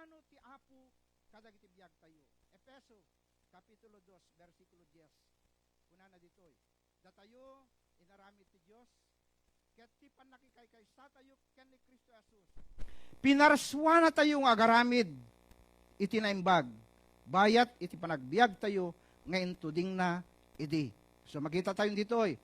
Ano ti Apo kadagiti biagtayo? Efeso, Kapitulo dos, bersikulo dies. Kunana ditoy, datayo, inaramid ti Dios, ket ti pannakikaysatayo ken ni Cristo Jesus, pinarsuanatayo nga agaramid iti naimbag, bayat iti panagbiagtayo nga intudingna idi. So, makita tayo ditoy.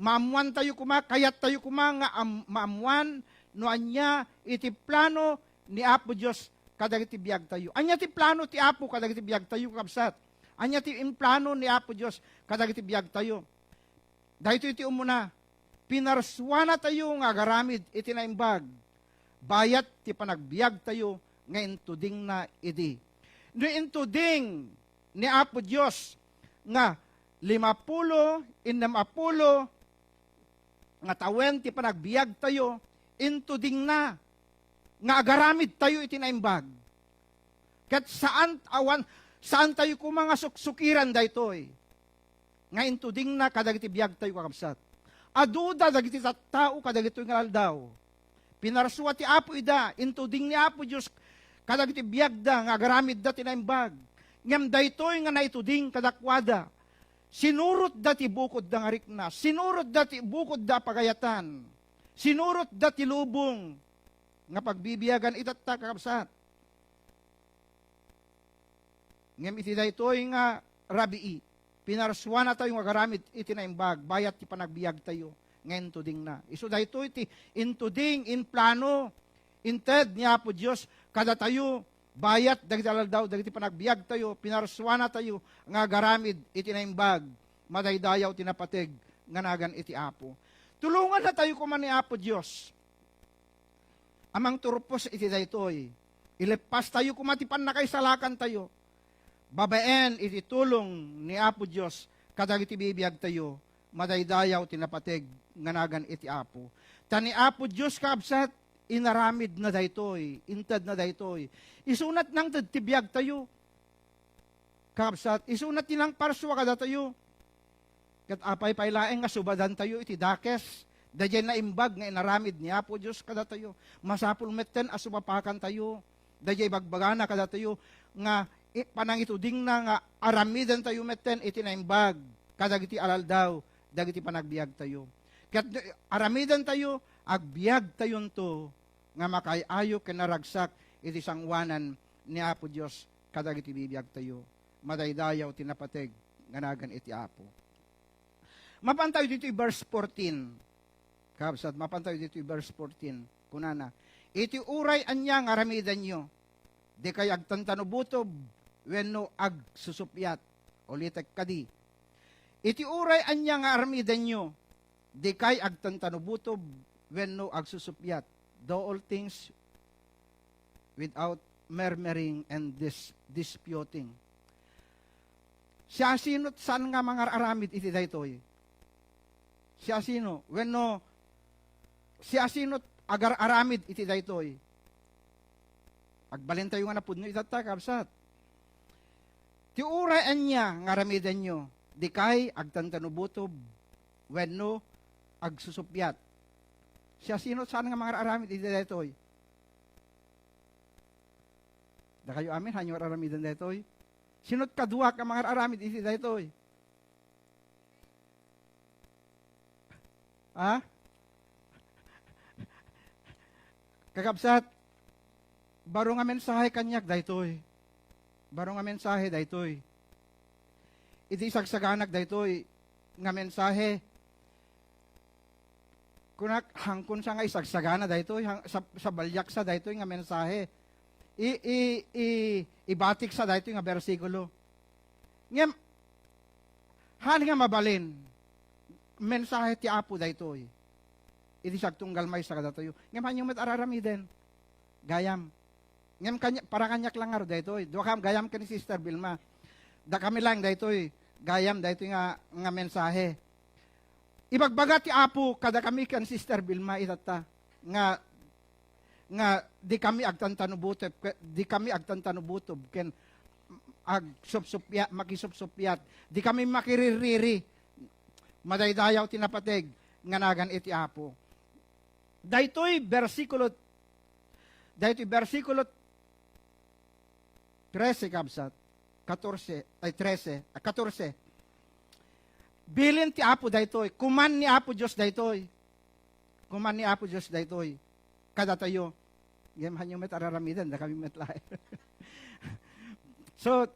Maammuantayo koma, kayattayo koma nga am-, maammuan no ania iti plano ni Apo Dios kadagiti biagtayo. Ania ti plano ti Apo kadagiti biagtayo, kabsat? Ania ti implano ni Apo Dios kadagiti biagtayo? Daytoy ti umuna, pinarsuanatayo nga agaramid iti naimbag, bayat ti panagbiagtayo nga intudingna idi. No intuding ni Apo Dios nga limapulo, innem a pulo nga tawen ti panagbiagtayo, intudingna nga agaramidtayo iti naimbag. Ket saan awan, saantayo koma nga suksukiran daytoy nga intudingna kadagiti biagtayo, kakabsat. Aduda dagiti tattao kadagitoy nga aldaw. Pinarsua ti Apo ida, intuding ni Apo Dios kadagiti biagda nga agaramidda ti naimbag. Ngem daytoy nga naituding kadakuada, sinurotda ti bukodda nga rikna, sinurotda ti bukodda a pagayatan, sinurotda ti lubong nga pagbibiagan itatta, kakabsat. Ngem iti daytoy nga rabii, pinarsuanatayo nga agaramid iti naimbag, bayat ti panagbiagtayo nga intudingna. Isu daytoy ti intuding, implano, inted ni Apo Dios kadatayo, bayat dagiti aldaw, dagiti panagbiagtayo, pinarsuanatayo nga agaramid iti naimbag, madaydayaw ti napateg nga nagan iti Apo. Tulongannatayo koma ni Apo Dios a mangturpos iti daytoy. Ileppastayo koma ti pannakaisalakantayo babaen iti tulong ni Apo Dios kadagiti bibiagtayo, madaydayaw ti napateg nga nagan iti Apo. Ta ni Apo Dios, kakabsat, inaramidna daytoy, intedna daytoy. Isunat nangted ti biagtayo. Kakabsat, isuna ti nangparsua kadatayo. Ket apay pay laeng nga subadantayo iti dakes daydiay naimbag nga inaramid ni Apo Dios kadatayo? Masapul metten a sumapakantayo daydiay ibagbagana kadatayo nga i-, panangitudingna nga aramidantayo metten iti naimbag kadagiti alaldaw dagiti panagbiagtayo. Ket no aramidantayo, agbiagtayonto nga makaay-ayo ken naragsak iti sangoanan ni Apo Dios kadagiti bibiagtayo. Madaydayaw ti napateg nga nagan iti Apo. Mapantayo ditoy verse fourteen. Kabsat, mapantayo ditoy verse fourteen. Kunana, "Iti uray ania nga aramidenyo, dikay agtantanubutob wenno agsusuppiat." Ulitek kadi. "Iti uray ania nga aramidenyo, dikay agtantanubutob wenno agsusuppiat. Do all things without murmuring and dis-, disputing." Siasino't saan nga mangar-aramid iti daytoy? Siasino? Wenno, siasino't agar-aramid iti daytoy? Agbalintayo nga napudno itatta, kabsat. Ti uray ania nga aramidenyo, dikay agtantanubutob wenno agsusuppiat. Siasino't saan nga mangar-aramid iti daytoy? Dakayo amin, haanyo ar-aramiden daytoy? Sino't kaduak nga mangar-aramid iti daytoy? Ha? Kakabsat, baro nga mensahe kaniak daytoy. Baro nga mensahe daytoy. Iti isagsaganak daytoy nga mensahe, kunak, hangkon sa nga isagsagana daytoy, hang-, sa, sa baliak sa daytoy nga mensahe. I, i, i, ibatik sa daytoy nga bersikulo. Ngem, haan nga mabalin, mensahe ti Apo daytoy. Iti sagtunggal maysa kadatayo. Ngem, haanyo met ar-aramiden. Gayam. Ngem, kanya-, para kaniak lang ngarud daytoy. Dua kam gayam ken ni Sister Vilma. Dakami lang daytoy. Gayam daytoy nga, nga mensahe. Ibagbaga ti Apo kadakami ken Sister Vilma itatta nga, nga dikami agtantanubutob, dikami agtantanubutob ken agsupsuppiat, makisupsuppiat, dikami makiririri. Madaydayaw ti napateg nga nagan iti Apo. Daytoy bersikulo, daytoy bersikulo Trese, kabsat. Katorse, ay, trese, ah, katorse. Bilin ti Apo daytoy. Kuman ni Apo Dios daytoy. Kuman ni Apo Dios daytoy kadatayo. Ngem haanyo met araramiden, dakami met laeng. So,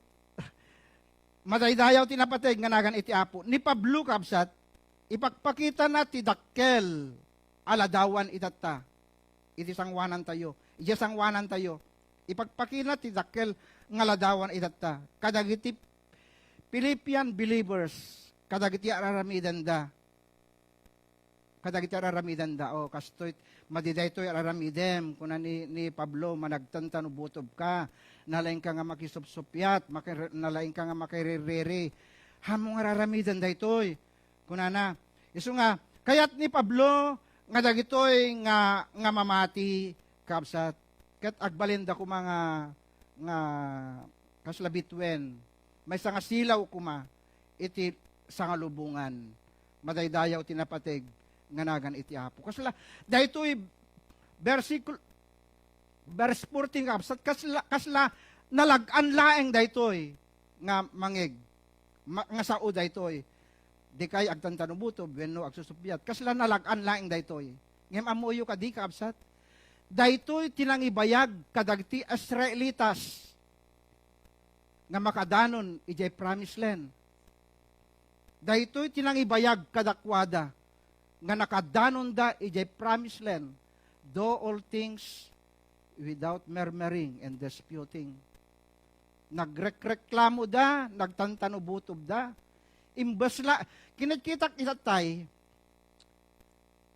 madaydayaw ti napateg nga nagan iti Apo. Ni Pablo, kabsat, ipakpakitana ti dakkel a ladawan itatta iti sangoanantayo. Idiay sangoanantayo, ipakpakitana ti dakkel nga ladawan itatta kadagiti Philippian believers, kadagiti araramidenda. Kadagiti araramidenda. O, kastoy, madi daytoy araramidem, kuna ni, ni Pablo, managtantanubutobka, nalaingka nga makisupsupiat, makir-, nalaingka nga makiririri. Haanmo nga araramiden daytoy, kunana. Isu nga, kayat ni Pablo nga dagitoy nga, nga mamati, kabsat, ket agbalinda koma nga, nga kasla bituen, maysa nga silaw koma iti sangalubongan. Madaydayaw ti napateg nga nagan iti Apo. Kasla, daytoy bersikulo, verse fourteen, kabsat, kasla, kasla nalag-an laeng daytoy nga mangeg, ma-, nga sao daytoy. Dikay agtantanubutob wenno agsusuppiat. Kasla nalag-an laeng daytoy. Ngem ammoyo kadi, kabsat? Daytoy ti nangibayag kadagiti Israelitas nga makadanon idiay Promised Land. Daytoy ti nangibayag kadakuada nga nakadanonda idiay Promised Land. Do all things without murmuring and disputing. Nagrekreklamoda, nagtantanubutobda. Imbes la, kinitkitak itatay,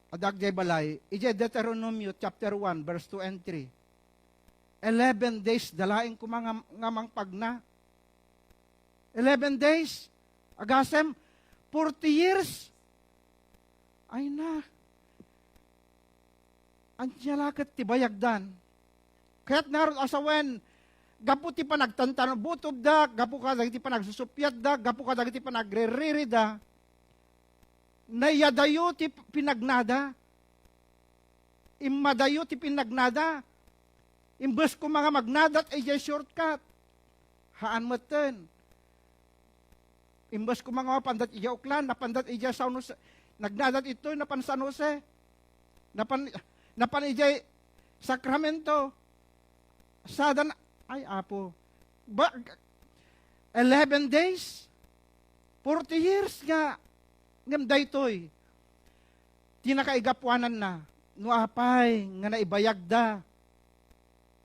adda agdiay balay, idiay Deuteronomio chapter one, verse two and three. Eleven days da laeng koma nga, nga mangpagna. Eleven days. Agasem, forty years. Ay na. Ania la ket ti bayagdan? Kayat ngarud a sawen, gapu ti panagtantanubutobda, gapu kadagiti panagsusuppiatda, gapu kadagiti panagriririda, naiyadayo ti pinagnada. Immadayo ti pinagnada. Imbes koma nga magnadat idiay shortcut. Haan metten. Imbes koma nga mapandat idiay Oakland, napandat idiay San Jose. Nagnadat itoy, napan San Jose. Napan, napan idiay Sacramento. Sadan, ay, Apo. Ba, eleven days? Forty years nga, ngem daytoy ti nakaigapuananna, no apay nga naibayagda,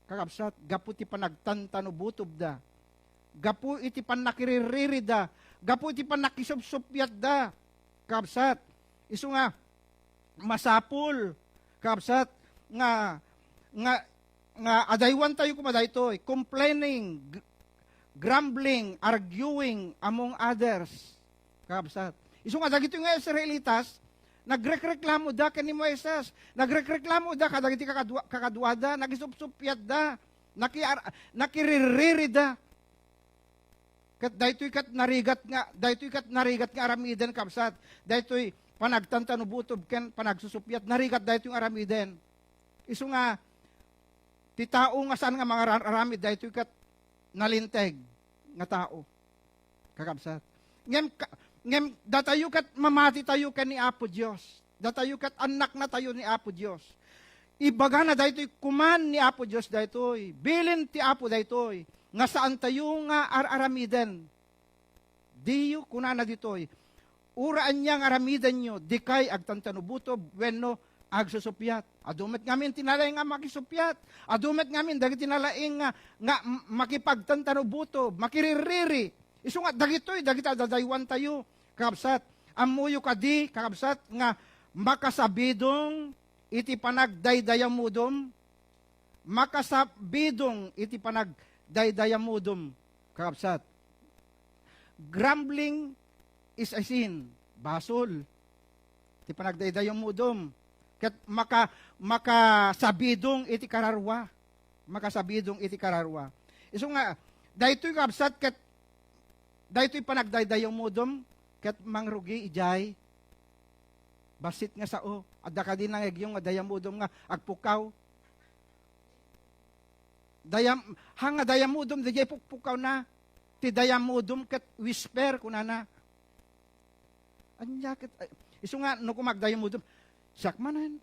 kakabsat, gapu ti panagtantanubutobda, gapu iti pannakiriririda, gapu iti pannakisupsuppiatda, kakabsat. Isu nga, masapul, kakabsat, nga, nga, nga adaywantayo koma daytoy, complaining, gr-, grumbling, arguing among others. Kakabsat. Isu nga dagitoy nga Israelitas, nagrekreklamoda ken ni Moises, nagrekreklamoda kadagiti kakadua-, kakaduada, nagisupsuppiatda, nakiar-, nakiriririda. Ket daytoy ket narigat nga, daytoy ket narigat nga aramiden, kabsat. Daytoy panagtantanubutob ken panagsusuppiat, narigat daytoy nga aramiden. Isu nga, ti tao nga saan nga mangarar-aramid daytoy ket nalinteg nga tao, kakabsat. Ngem ka-, ngem datayo ket mamatitayo ken ni Apo Dios. Datayo ket annaknatayo ni Apo Dios. Ibagana daytoy, kuman ni Apo Dios daytoy. Bilin ti Apo daytoy, nga saantayo nga ar-aramiden. Diyo kunana ditoy, "Uray ania nga aramidenyo, dikay agtantanubutob wenno agsusuppiat." Adu met ngamin ti nalaing nga makisuppiat. Adu met ngamin dagiti nalaing nga, nga m-, makipagtantanubutob, makiririri. Isu nga dagitoy, dagiti adadaywantayo, kakabsat. Ammoyo kadi, kakabsat, nga makasabidong iti panagdaydayamudom? Makasabidong iti panagdaydayamudom, kakabsat. Grumbling is a sin. Basol ti panagdaydayamudom. Ket maka-, makasabidong iti kararua. Makasabidong iti kararua. Isu nga, daytoy, kabsat, ket daytoy panagdaydayamudom ket mangrugi idiay bassit nga sao. Adda kadi nangegyo nga dayamudom nga agpukaw? dayam, ha nga dayamudom, dayjay pukpukawna. Ti dayamudom ket whisper, kunana. Ania ket, ay, isu nga, no kumagdayamudom, siak manen.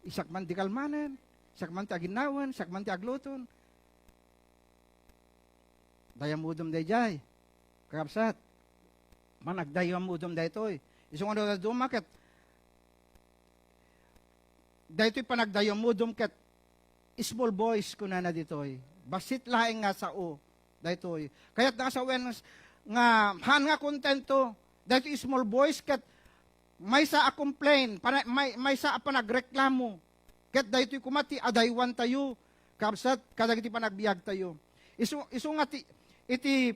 Siak man ti kalmanen. Siak man ti aginnawen. Siak man ti agluton. Dayamudom dayjay. Kakabsat, panagdayamudom daytoy. Isu nga no dadduma ket, daytoy panagdayamudom ket small voice kunana ditoy. Bassit laeng nga sao daytoy. Kayat nga sawen nga haan nga kontento daytoy small voice ket maysa a complain, pana-, may-, maysa a panagreklamo. Ket daytoy koma ti adaywantayo, kabsat, kadagiti panagbiagtayo. Isu, isu nga ti, iti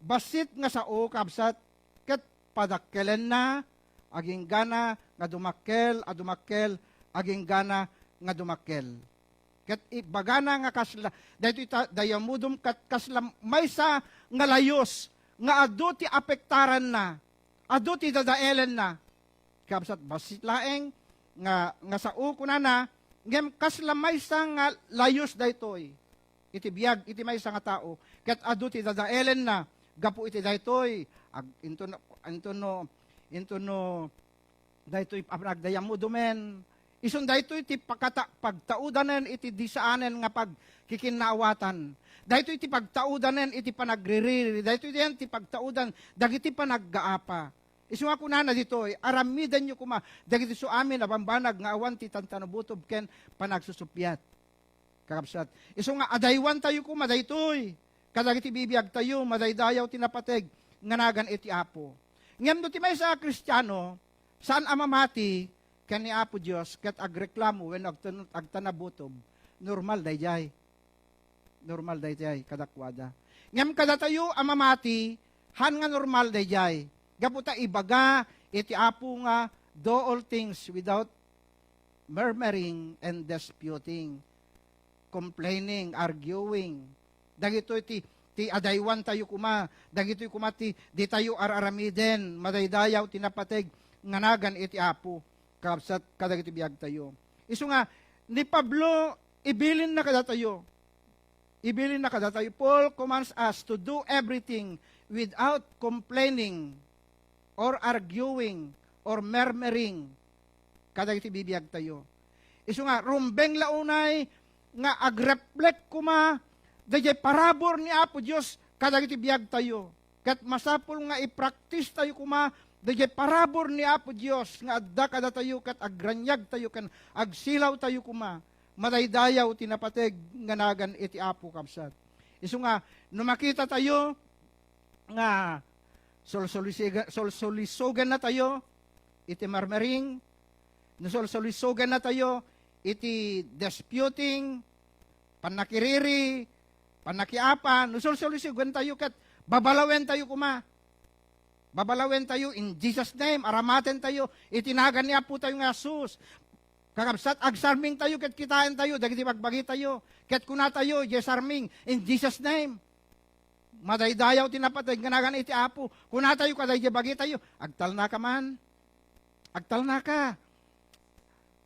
bassit nga sao, kabsat, ket padakkelenna, aginggana nga dumakkel a dumakkel, aginggana nga dumakkel. Ket ibagana nga kasla, daytoy ta-, dayamudom ket kasla maysa nga layus nga adu ti apektaranna, adu ti dadaelenna. Kabsat, bassit laeng nga, nga sao kunana, ngem kasla maysa nga layus daytoy iti biag iti maysa nga tao, ket adu ti dadaelenna gapu iti daytoy. Ag-, inton, inton no, inton no, daytoy a panagdayamudomen. Isun daytoy ti pakata-, pagtaudanen iti di saanen nga pagkikinnaawatan. Daytoy ti pagtaudanen iti panagririri. Daytoy diyan ti pagtaudan dagiti panaggaapa. Isu nga kunana ditoy, aramidenyo koma dagiti su amin a bambanag nga awan ti tantanabutob ken panagsusuppiat. Kakabsat, isu nga adaywantayo koma daytoy kadagiti bibiagtayo, madaydayaw ti napateg nga nagan iti Apo. Ngem no ti maysa a Kristiano, saan a mamati ken ni Apo Dios ket agreklamo wenno agtan-, agtanabutob, normal daydiay. Normal daydiay kadakuada. Ngem kadatayo a mamati, haan nga normal daydiay. Gapu ta ibaga iti Apo nga, "Do all things without murmuring and disputing," complaining, arguing. Dagitoy ti, ti adaywantayo koma, dagitoy koma ti ditayo ar-aramiden, madaydayaw ti napateg nga nagan iti Apo, kabsat, kadagiti biagtayo. Isu nga, ni Pablo, ibilinna kadatayo, ibilinna kadatayo, Paul commands us to do everything without complaining or arguing or murmuring kadagiti bibiagtayo. Isu nga, rumbeng la unay nga agreflect koma daydiay parabur ni Apo Dios kadagiti biagtayo. Ket masapul nga i-practice tayo koma daydiay parabur ni Apo Dios nga adda kadatayo ket agraniagtayo ken agsilawtayo koma. Madaydayaw ti napateg nga nagan iti Apo, kabsat. Isu nga, no makita tayo nga solsolisiga-, solsolisogennatayo iti murmuring, no solsolisogennatayo iti disputing, pannakiriri, pannakiapa, no solsolisogentayo ket babalawentayo koma. Babalawentayo in Jesus' name, aramatentayo iti nagan ni Apotayo nga Jesus. Kakabsat, agsarmingtayo ket kitaentayo dagiti bagbagitayo. Ket kunatayo, "Diay sarming, in Jesus' name." Madaydayaw ti napateg nga nagan iti Apo. Kunatayo kadaydiay bagitayo, "Agtalnaka man. Agtalnaka.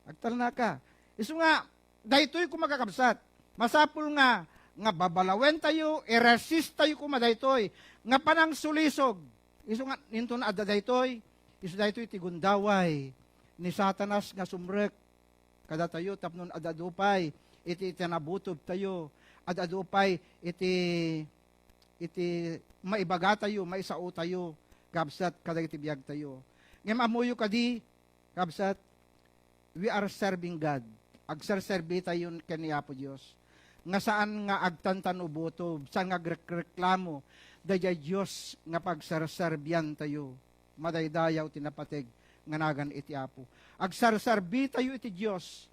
Agtalnaka." Isu nga, daytoy koma, kakabsat, masapul nga, nga babalawentayo, i-resist tayo koma daytoy, nga panangsulisog. Isu nga, inton adda daytoy, isu daytoy ti gundaway ni Satanas nga sumrek kadatayo tapno ad-adu pay iti itanabutobtayo, ad-adu pay iti, iti maibagatayo, maisaotayo, kabsat, kadagiti biagtayo. Ngem ammoyo kadi, kabsat, we are serving God. Agserserbitayo ken ni Apo Dios. Nga saan nga agtantanabutob, saan nga agrekreklamo, daydiay Dios nga pagserserbiantayo. Madaydayaw ti napateg nga nagan iti Apo. Agserserbitayo iti Dios,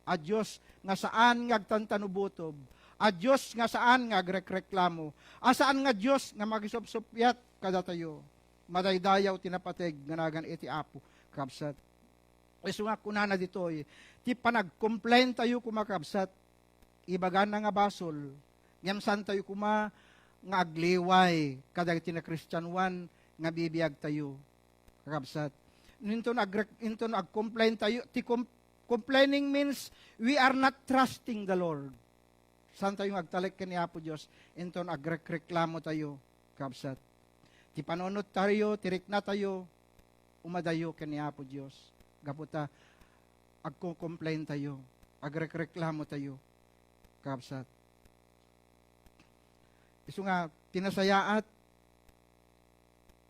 a Dios nga saan nga agtantanabutob, a Dios nga saan nga agrekreklamo, a saan nga Dios nga makisupsuppiat kadatayo. Madaydayaw ti napateg nga nagan iti Apo, kabsat. Isu nga kunana ditoy, ti panagcomplaintayo koma, kabsat, ibagana nga basol, ngem saantayo koma nga agliway kadagiti nakristianoan nga bibiagtayo, kakabsat. Inton agrek-, inton agcomplaintayo, ti com-, complaining means we are not trusting the Lord. Saantayo nga agtalek ken ni Apo Dios, inton agrekreklamo tayo, kabsat. Ti panunot tayo, ti rikna tayo, umadayo ken ni Apo Dios. Gapu ta agko-complain tayo, agrekreklamo tayo, kabsat. Isu nga, ti nasayaat,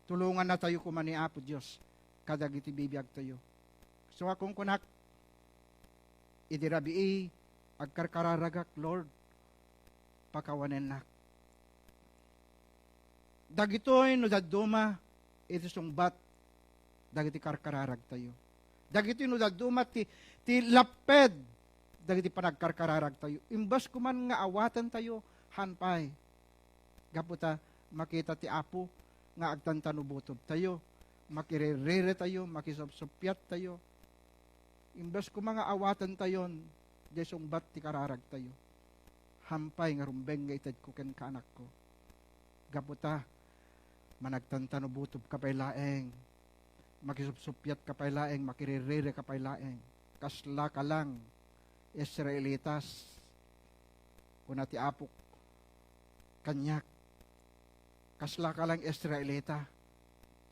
tulonganna tayo koma ni Apo Dios kadagiti bibiag tayo. So, a kunkunak, idi rabii, agkarkararagak, Lord, pakawanennak. Dagitoy no dadduma iti sungbat dagiti karkararag tayo. Dagitoy no dadduma ti, ti lapped dagiti panagkarkararag tayo. Imbes kuman nga awaten tayo, han pay. Gapu ta makita ti Apo nga agtantanubutob tayo, makiririri tayo, makisupsuppiat tayo. Imbes koma nga awaten tayon, di sungbat ti kararag tayo. Han pay nga rumbeng nga itedko ken kaanakko. Gapu ta, managtantanubutob ka pay laeng, makisupsuppiat ka pay laeng, makiririri ka pay laeng. Kasla ka lang, Israelitas, kuna ti Apok kaniak. Kasla ka lang Israelita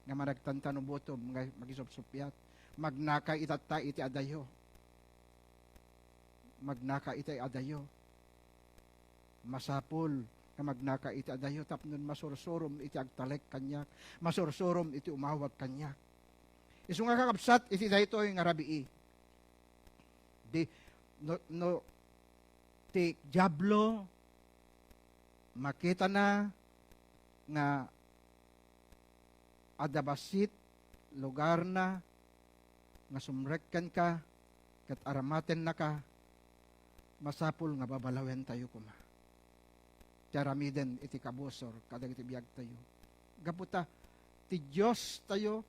nga managtantanubutob nga makisupsuppiat. Magnaka itatta iti adayo. Magnaka iti adayo. Masapul nga magnaka iti adayo tapno masursurom iti agtalek kaniak, masursurom iti umawag kaniak. Isu nga kakabsat iti daytoy nga rabii. Di, no, no, ti Diablo, makitana nga adda bassit lugarna nga sumrek kenka ket aramatennaka, masapul nga babalawentayo koma ti aramiden iti kabusor kadagiti biagtayo. Gapu ta ti Diostayo,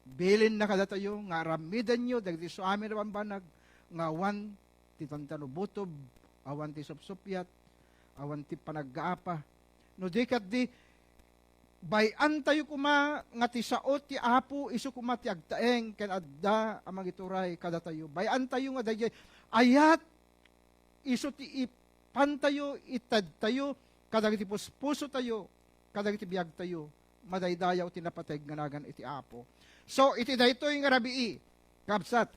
bilinna kadatayo nga aramidenyo dagiti isu amin a bambanag nga awan ti tantanubutob, awan ti supsuppiat, awan ti panaggaapa. No di ket di, bay-antayo koma nga ti sao ti Apo isu koma ti agtaeng ken adda a mangituray kadatayo. Bay-antayo nga daydiay ayat isu ti ipantayo, itedtayo kadagiti puspusotayo, kadagiti biagtayo. Madaydayaw ti napateg nga nagan iti Apo. So, iti daytoy nga rabii, kabsat,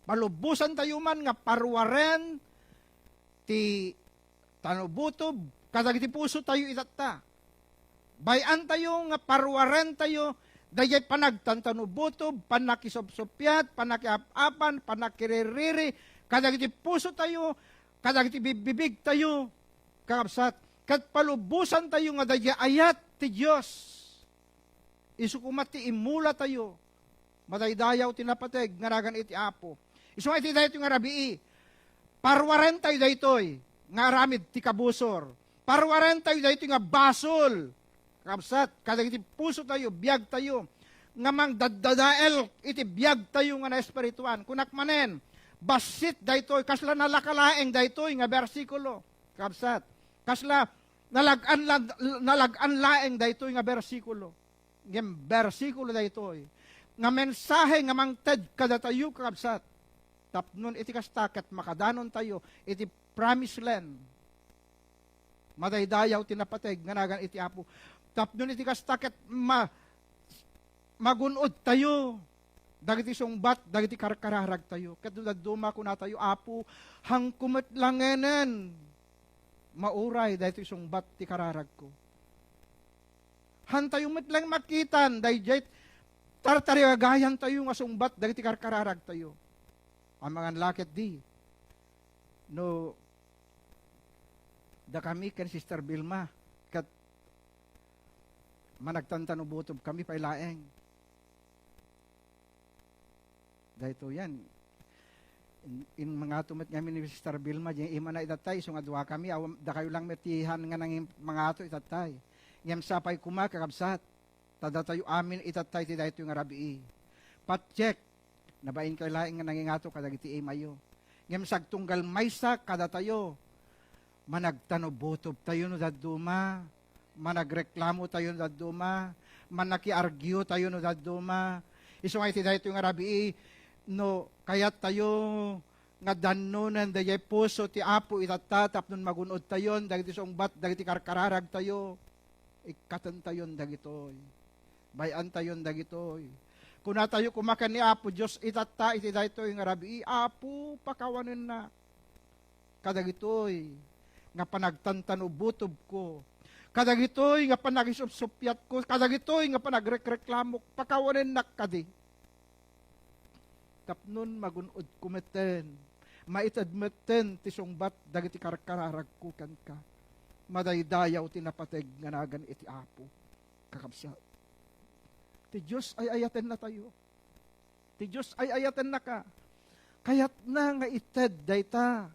palubosantayo man nga paruaren ti tanubutob kadagiti pusotayo itatta. Bay-antayo nga paruarentayo daydiay panagtantanubutob, pannakisupsuppiat, pannakiap-apan, pannakiririri kadagiti pusotayo, kadagiti bibbibigtayo, kakabsat, ket palubosantayo nga daydiay ayat ti Dios. Isu koma ti immulatayo. Madaydayaw ti napateg nga nagan iti Apo. Isu nga iti daytoy nga rabii, paruarentayo daytoy nga aramid ti kabusor. Paruarentayo daytoy nga basol. Kabsat, kadagiti pusotayo, biagtayo, nga mangdaddadael iti biagtayo nga naespirituan. Kunak manen, bassit daytoy, kasla nalaka laeng daytoy nga bersikulo. Kabsat, kasla nalag-an la-, nalag-an laeng daytoy nga bersikulo. Ngem bersikulo daytoy nga mensahe nga mangted kadatayo, kakabsat. Tapnon iti kasta, ket makadanontayo iti promised land. Madaydayaw ti napateg nga nagan iti Apo. Tapnon iti kasta, ket ma-, magun-odtayo dagiti sungbat, dagiti karkararagtayo. Ket no dadduma, kunatayo, Apo, hanko met langenen mauray daytoy sungbat ti kararagko. Hantayo met lang makitan daydiay tartarigagayantayo nga sungbat dagiti karkararagtayo. Amangan la ketdi no dakami ken Sister Vilma ket managtantanubutob kami pay laeng. Daytoy yan. In, in mangato met ngamin ni Sister Vilma, diay imana itattay, isu nga dua kami, awan, dakayo lang met ti han nga nangin-, mangato itattay. Ngem sapay koma, kakabsat, ta datayo amin itattay ti daytoy nga rabii. Patiek, nabain kay laeng nga nangingato kadagiti imayo. Ngem sagtunggal maysa kadatayo, managtanubutobtayo no dadduma, managreklamotayo no dadduma, manakiargiutayo no dadduma. Isu nga iti daytoy nga rabii, no kayattayo nga dannonen daydiay puso ti Apo itatta tapno magun-odtayon dagiti sungbat dagiti karkararagtayo. Ikkatentayon dagitoy. Bay-antayon dagitoy. Kunatayo koma ken ni Apo Dios itatta iti daytoy nga rabii, "Apo, pakawanennak kadagitoy nga panagtantanubutobko, kadagitoy nga panagisupsuppiatko, kadagitoy nga panagrekreklamok, pakawanennak kadi." Tapnon magun-odko metten, maited metten ti sungbat dagiti karkararagko kenka. Madaydayaw ti napateg nga nagan iti Apo. Kakabsat, ti Dios ay-ayatennatayo. Ti Dios ay-ayatennaka. Kayatna nga ited dayta.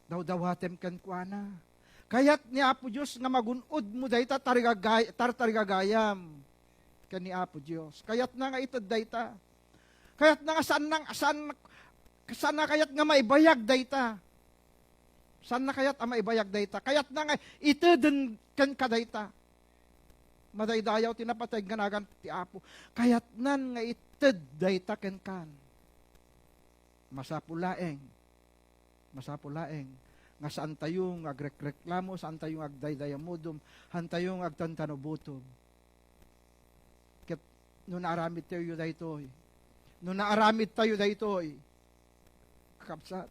Dawdawatem kenkuana. Kayat ni Apo Dios nga magun-odmo dayta tarigagay-, tartarigagayam ken ni Apo Dios. Kayatna nga ited dayta. Kayatna nga saan, saan, saanna kayat nga maibayag dayta. Saanna kayat a maibayag dayta. Kayatna nga iteden kenka dayta. Madaydayaw ti napateg nga nagan ti Apo. Kayatnan nga ited dayta kenkan. Masapul laeng. Masapul laeng nga saantayo nga agrekreklamo, saantayo nga agdaydayamudom, hantayo nga agtantanubutub. Ket no naaramidtayo daytoy, no naaramidtayo daytoy, kakabsat,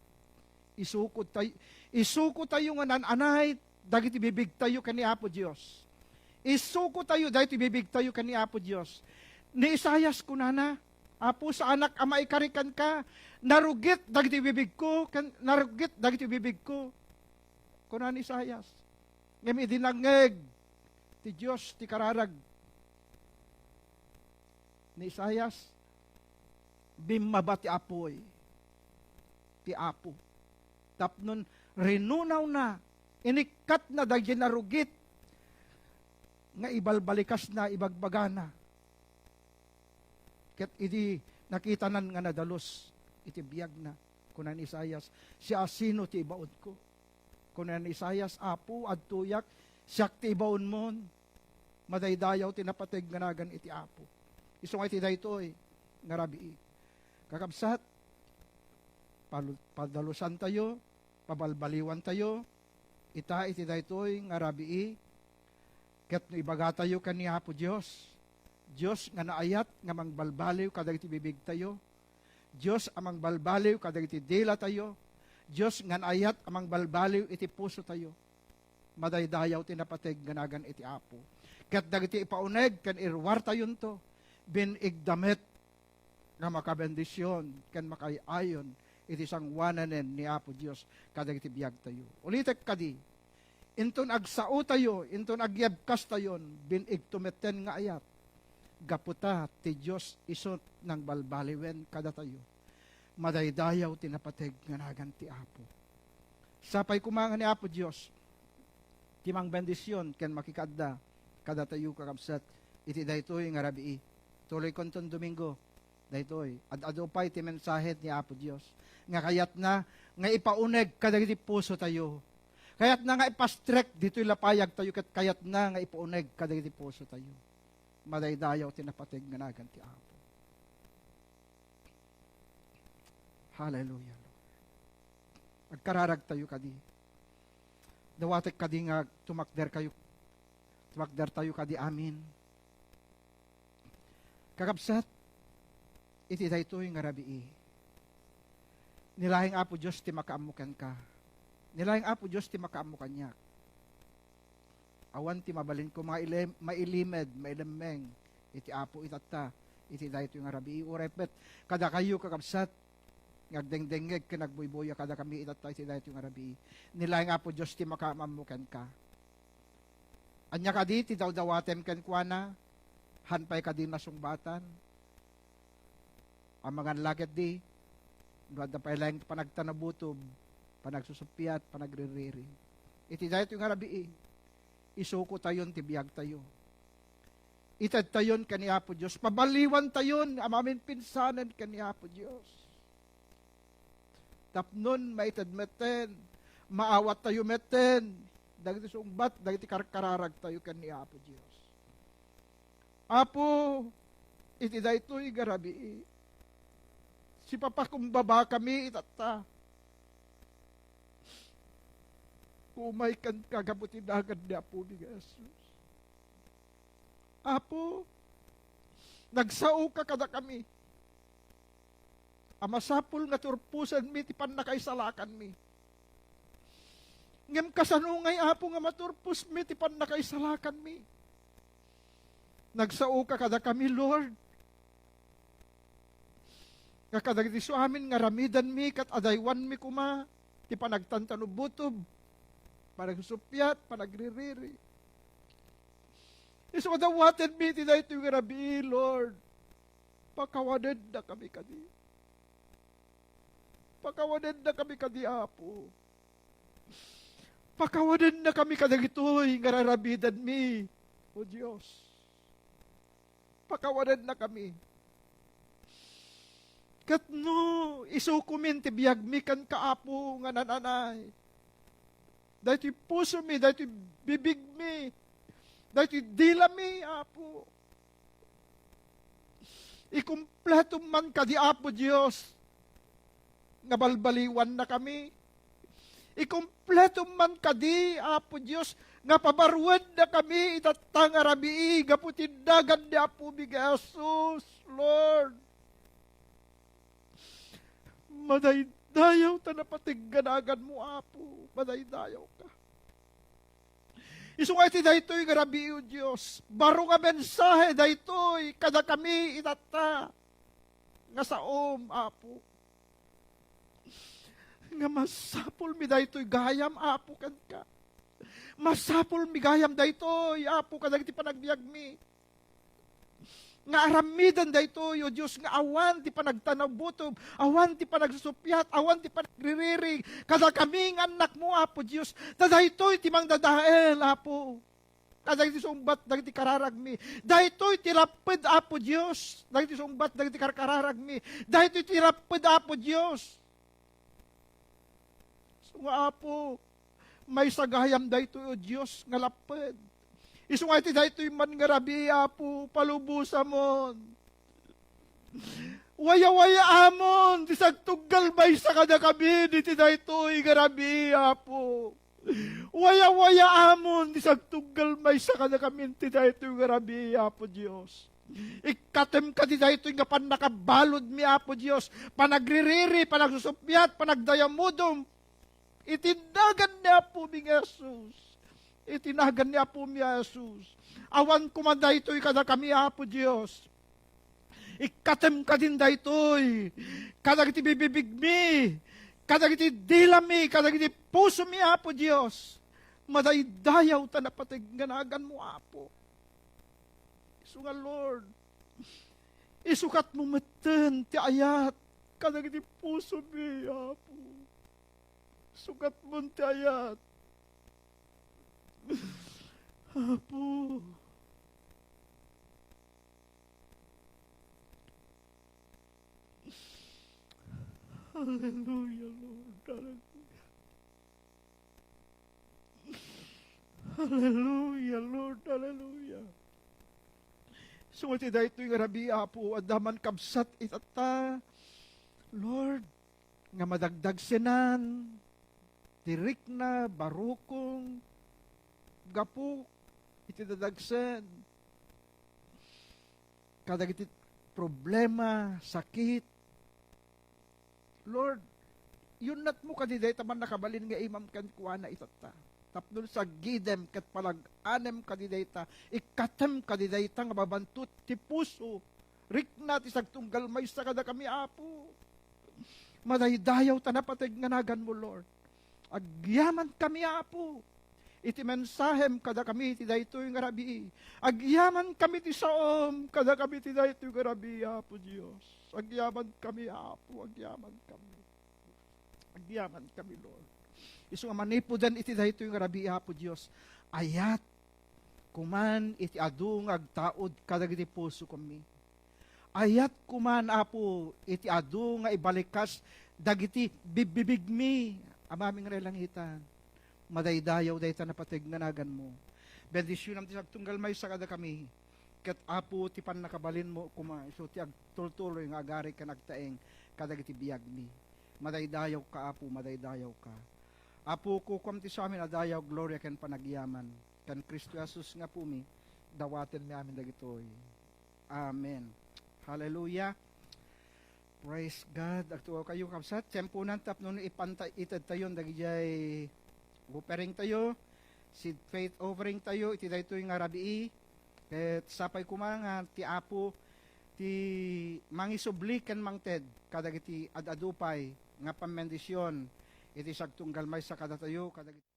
isuko tay-, isuko tayo nga nan-anay dagiti bibigtayo ken ni Apo Dios. Isuko tayo daytoy bibigtayo ken ni Apo Dios. Ni Isaias kunana, "Apo, saanak a maikari kenka. Narugit dagiti bibigko, ken narugit dagiti bibigko." Kuna ni Isaias. Ngem idi nangngeg ti Dios ti kararag ni Isaias, bimmaba ti apuy ti Apo. Tapnon rinunawna, inikkatna dagiti narugit nga ibalbalikasna, ibagbagana. Ket idi nakitanan nga nadalus iti biagna, kuna ni Isaias, "Siasino ti ibaonko?" Kuna ni Isaias, "Apo, adtoyak, siak ti ibaonmon." Madaydayaw ti napateg nga nagan iti Apo. Isu nga iti daytoy nga rabii. Kakabsat, palu-, padalusantayo, pabalbaliwantayo, ita iti daytoy nga rabii, ket no ibagatayo ken ni Apo Dios, Dios nga naayat nga mangbalbaliw kadagiti bibigtayo, Dios a mangbalbaliw kadagiti dilatayo, Dios nga naayat a mangbalbaliw iti pusotayo. Madaydayaw ti napateg nga nagan iti Apo. Ket dagiti ipauneg ken iruartayonto, bin-igda met nga makabendision ken makaay-ayon iti sanguananen ni Apo Dios kadagiti biagtayo. Ulitek kadi, inton agsaotayo, inton agyebkastayon, bin-igto metten nga ayat. Gapu ta ti Dios isu nangbalbaliwen kadatayo. Madaydayaw ti napateg nga nagan ti Apo. Sapay koma nga ni Apo Dios ti mangbendision ken makikaadda kadatayo, kakabsat, iti daytoy nga rabii. Tuloykonton Domingo daytoy. Ad-adu pay ti mensahe ni Apo Dios nga kayatna nga ipauneg kadagiti pusotayo. Kayatna nga ipastrek ditoy lapayagtayo ket kayatna nga ipauneg kadagiti pusotayo. Madaydayaw ti napateg nga nagan ti Apo. Hallelujah, Lord. Agkararagtayo kadi. Dawatek kadi nga tumakderkayo, tumakdertayo kadi amin. Kakabsat, iti daytoy nga rabii, ni laeng Apo Dios ti makaammo kenka. Ni laeng Apo Dios ti makaammo kaniak. Awan ti mabalinko nga ili-, mailimed, mailemmeng iti Apo itatta, iti daytoy nga rabii. Uray met kadakayo, kakabsat, nga agdengdengngeg ken agbuybuya kadakami itatta iti daytoy nga rabii. Ni laeng Apo Dios ti makaammo kenka. Ania kadi ti dawdawatem kenkuana? Han pay kadi nasungbatan? Amangan la ketdi, no adda pay laeng panagtanabutob, panagsusuppiat, panagririri. Iti daytoy nga rabii, isukotayon ti biagtayo. Itedtayon ken ni Apo Dios, pabaliwantayon nga maminpinsanen ken ni Apo Dios. Tapnon maited metten, maawattayo metten dagiti sungbat, dagiti karkararagtayo ken ni Apo Dios. Apo, iti daytoy nga rabii, Sipapakumbabakami itatta. Umay kenka gapu ti nagan ni Apomi nga Jesus. Apo, nagsaoka kadakami a masapul nga turposenmi ti pannakaisalakanmi. Ngem kasano ngay, Apo, nga maturposmi ti pannakaisalakanmi? Nagsaoka kadakami, Lord, nga kadagiti isu amin nga aramidenmi ket adaywanmi koma ti panagtantano butob, panagsusuppiat, panagririri. Isu nga dawatenmi iti daytoy nga rabii, Lord, pakawanennakami kadi. Pakawanennakami kadi, Apo. Pakawanennakami kadagitoy nga aramidenmi, O Dios. Pakawanennakami. Ket no isukomin ti biagmi kenka, Apo, nga nananay, daytoy pusomi, daytoy bibigmi, daytoy dilami, Apo. Ikumpletom man kadi, Apo Dios, nga balbaliwannakami. Ikumpletom man kadi, Apo Dios, nga pabaruennakami itatta nga rabii gapu ti nagan ni Apomi nga Jesus, Lord. Madaydayaw ta napateg nga naganmo, Apo. Madaydayawka. Isu nga iti daytoy nga rabii, O Dios, baro nga mensahe daytoy kadakami itatta nga saom, Apo. Nga masapulmi daytoy gayam, Apo, kenka. Masapulmi gayam daytoy, Apo, kadagiti panagbiagmi. Nga aramiden daytoy, O Dios, nga awan ti panagtanaw-butob, awan ti panagsusuppiat, awan ti panagririri kadakami nga annakmo, Apo Dios. Ta daytoy ti mangdadael, Apo, kadagiti sungbat dagiti kararagmi. Daytoy ti lapped, Apo Dios, dagiti sungbat dagiti karkararagmi. Daytoy ti lapped, Apo Dios. Isu nga, Apo, maysa gayam daytoy, O Dios, nga lapped. Isu nga iti daytoy man nga rabii, Apo, palubosamon. Wayawayaamon ti sagtunggal maysa kadakami iti daytoy nga rabii, Apo. Wayawayaamon ti sagtunggal maysa kadakami iti daytoy nga rabii, Apo Dios. Ikkatem kadi daytoy nga pannakabaludmi, Apo Dios, panagririri, panagsusuppiat, panagdayamudom, iti nagan ni Apomi nga Jesus. Iti nagan ni Apomi a Jesus. Awan koma daytoy kadakami, Apo Dios. Ikkatem kadin daytoy kadagiti bibibigmi, kadagiti dilami, kadagiti pusomi, Apo Dios. Madaydayaw ta napateg nga naganmo, Apo. Isu nga, Lord, isukatmo metten ti ayat kadagiti pusomi, Apo. Sukatmon ti ayat, Apo. Hallelujah, Lord. Hallelujah. Hallelujah, Lord. Hallelujah. Isu nga iti daytoy nga rabii, Apo, adda man kabsat itatta, Lord, nga madagdagsenan ti rikna, barukong, gapu iti dadagsen kadagiti problema, sakit. Lord, yunnatmo kadi dayta man nakabalin nga imam kenkuana itatta. Tapno sagidem ket palag-anem kadi dayta, ikkatem kadi dayta nga mabantot ti puso, rikna ti sagtunggal maysa kadakami, Apo. Madaydayaw ta napateg nga naganmo, Lord. Agyamankami, Apo, iti mensahem kadakami iti daytoy nga rabii. Agyamankami ti saom kadakami iti daytoy nga rabii, Apo Dios. Agyamankami, Apo, agyamankami. Agyamankami, Lord. Isu nga manipuden iti daytoy nga rabii, Apo Dios, ayat koman iti adu nga agtaud kadagiti pusomi. Ayat koman, Apo, iti adu nga ibalikas dagiti bibbibigmi, Amami nga nailangitan. Madaydayaw dayta napateg nga naganmo. Bendisionam ti sagtunggal maysa kadakami. Ket, Apo, ti pannakabalinmo koma isu ti agtultuloy nga agari ken agtaeng kadagiti biagmi. Madaydayawka, Apo, madaydayawka. Apo, kukuam ti suamin a dayaw, gloria ken panagyaman. Ken Cristo Jesus nga Apomi, dawatenmi amin dagitoy. Amen. Hallelujah. Praise God. Agtuaw kayo, kabsat. Tiemponan tapno ipanta-, itedtayon dagijay offering tayo, seed faith offering tayo, iti daytoy nga rabii. Ket sapay koma nga ti Apo ti mangisubli ken mangted kadagiti ad-adu pay nga pammendision iti sagtunggal maysa kadatayo, kadagiti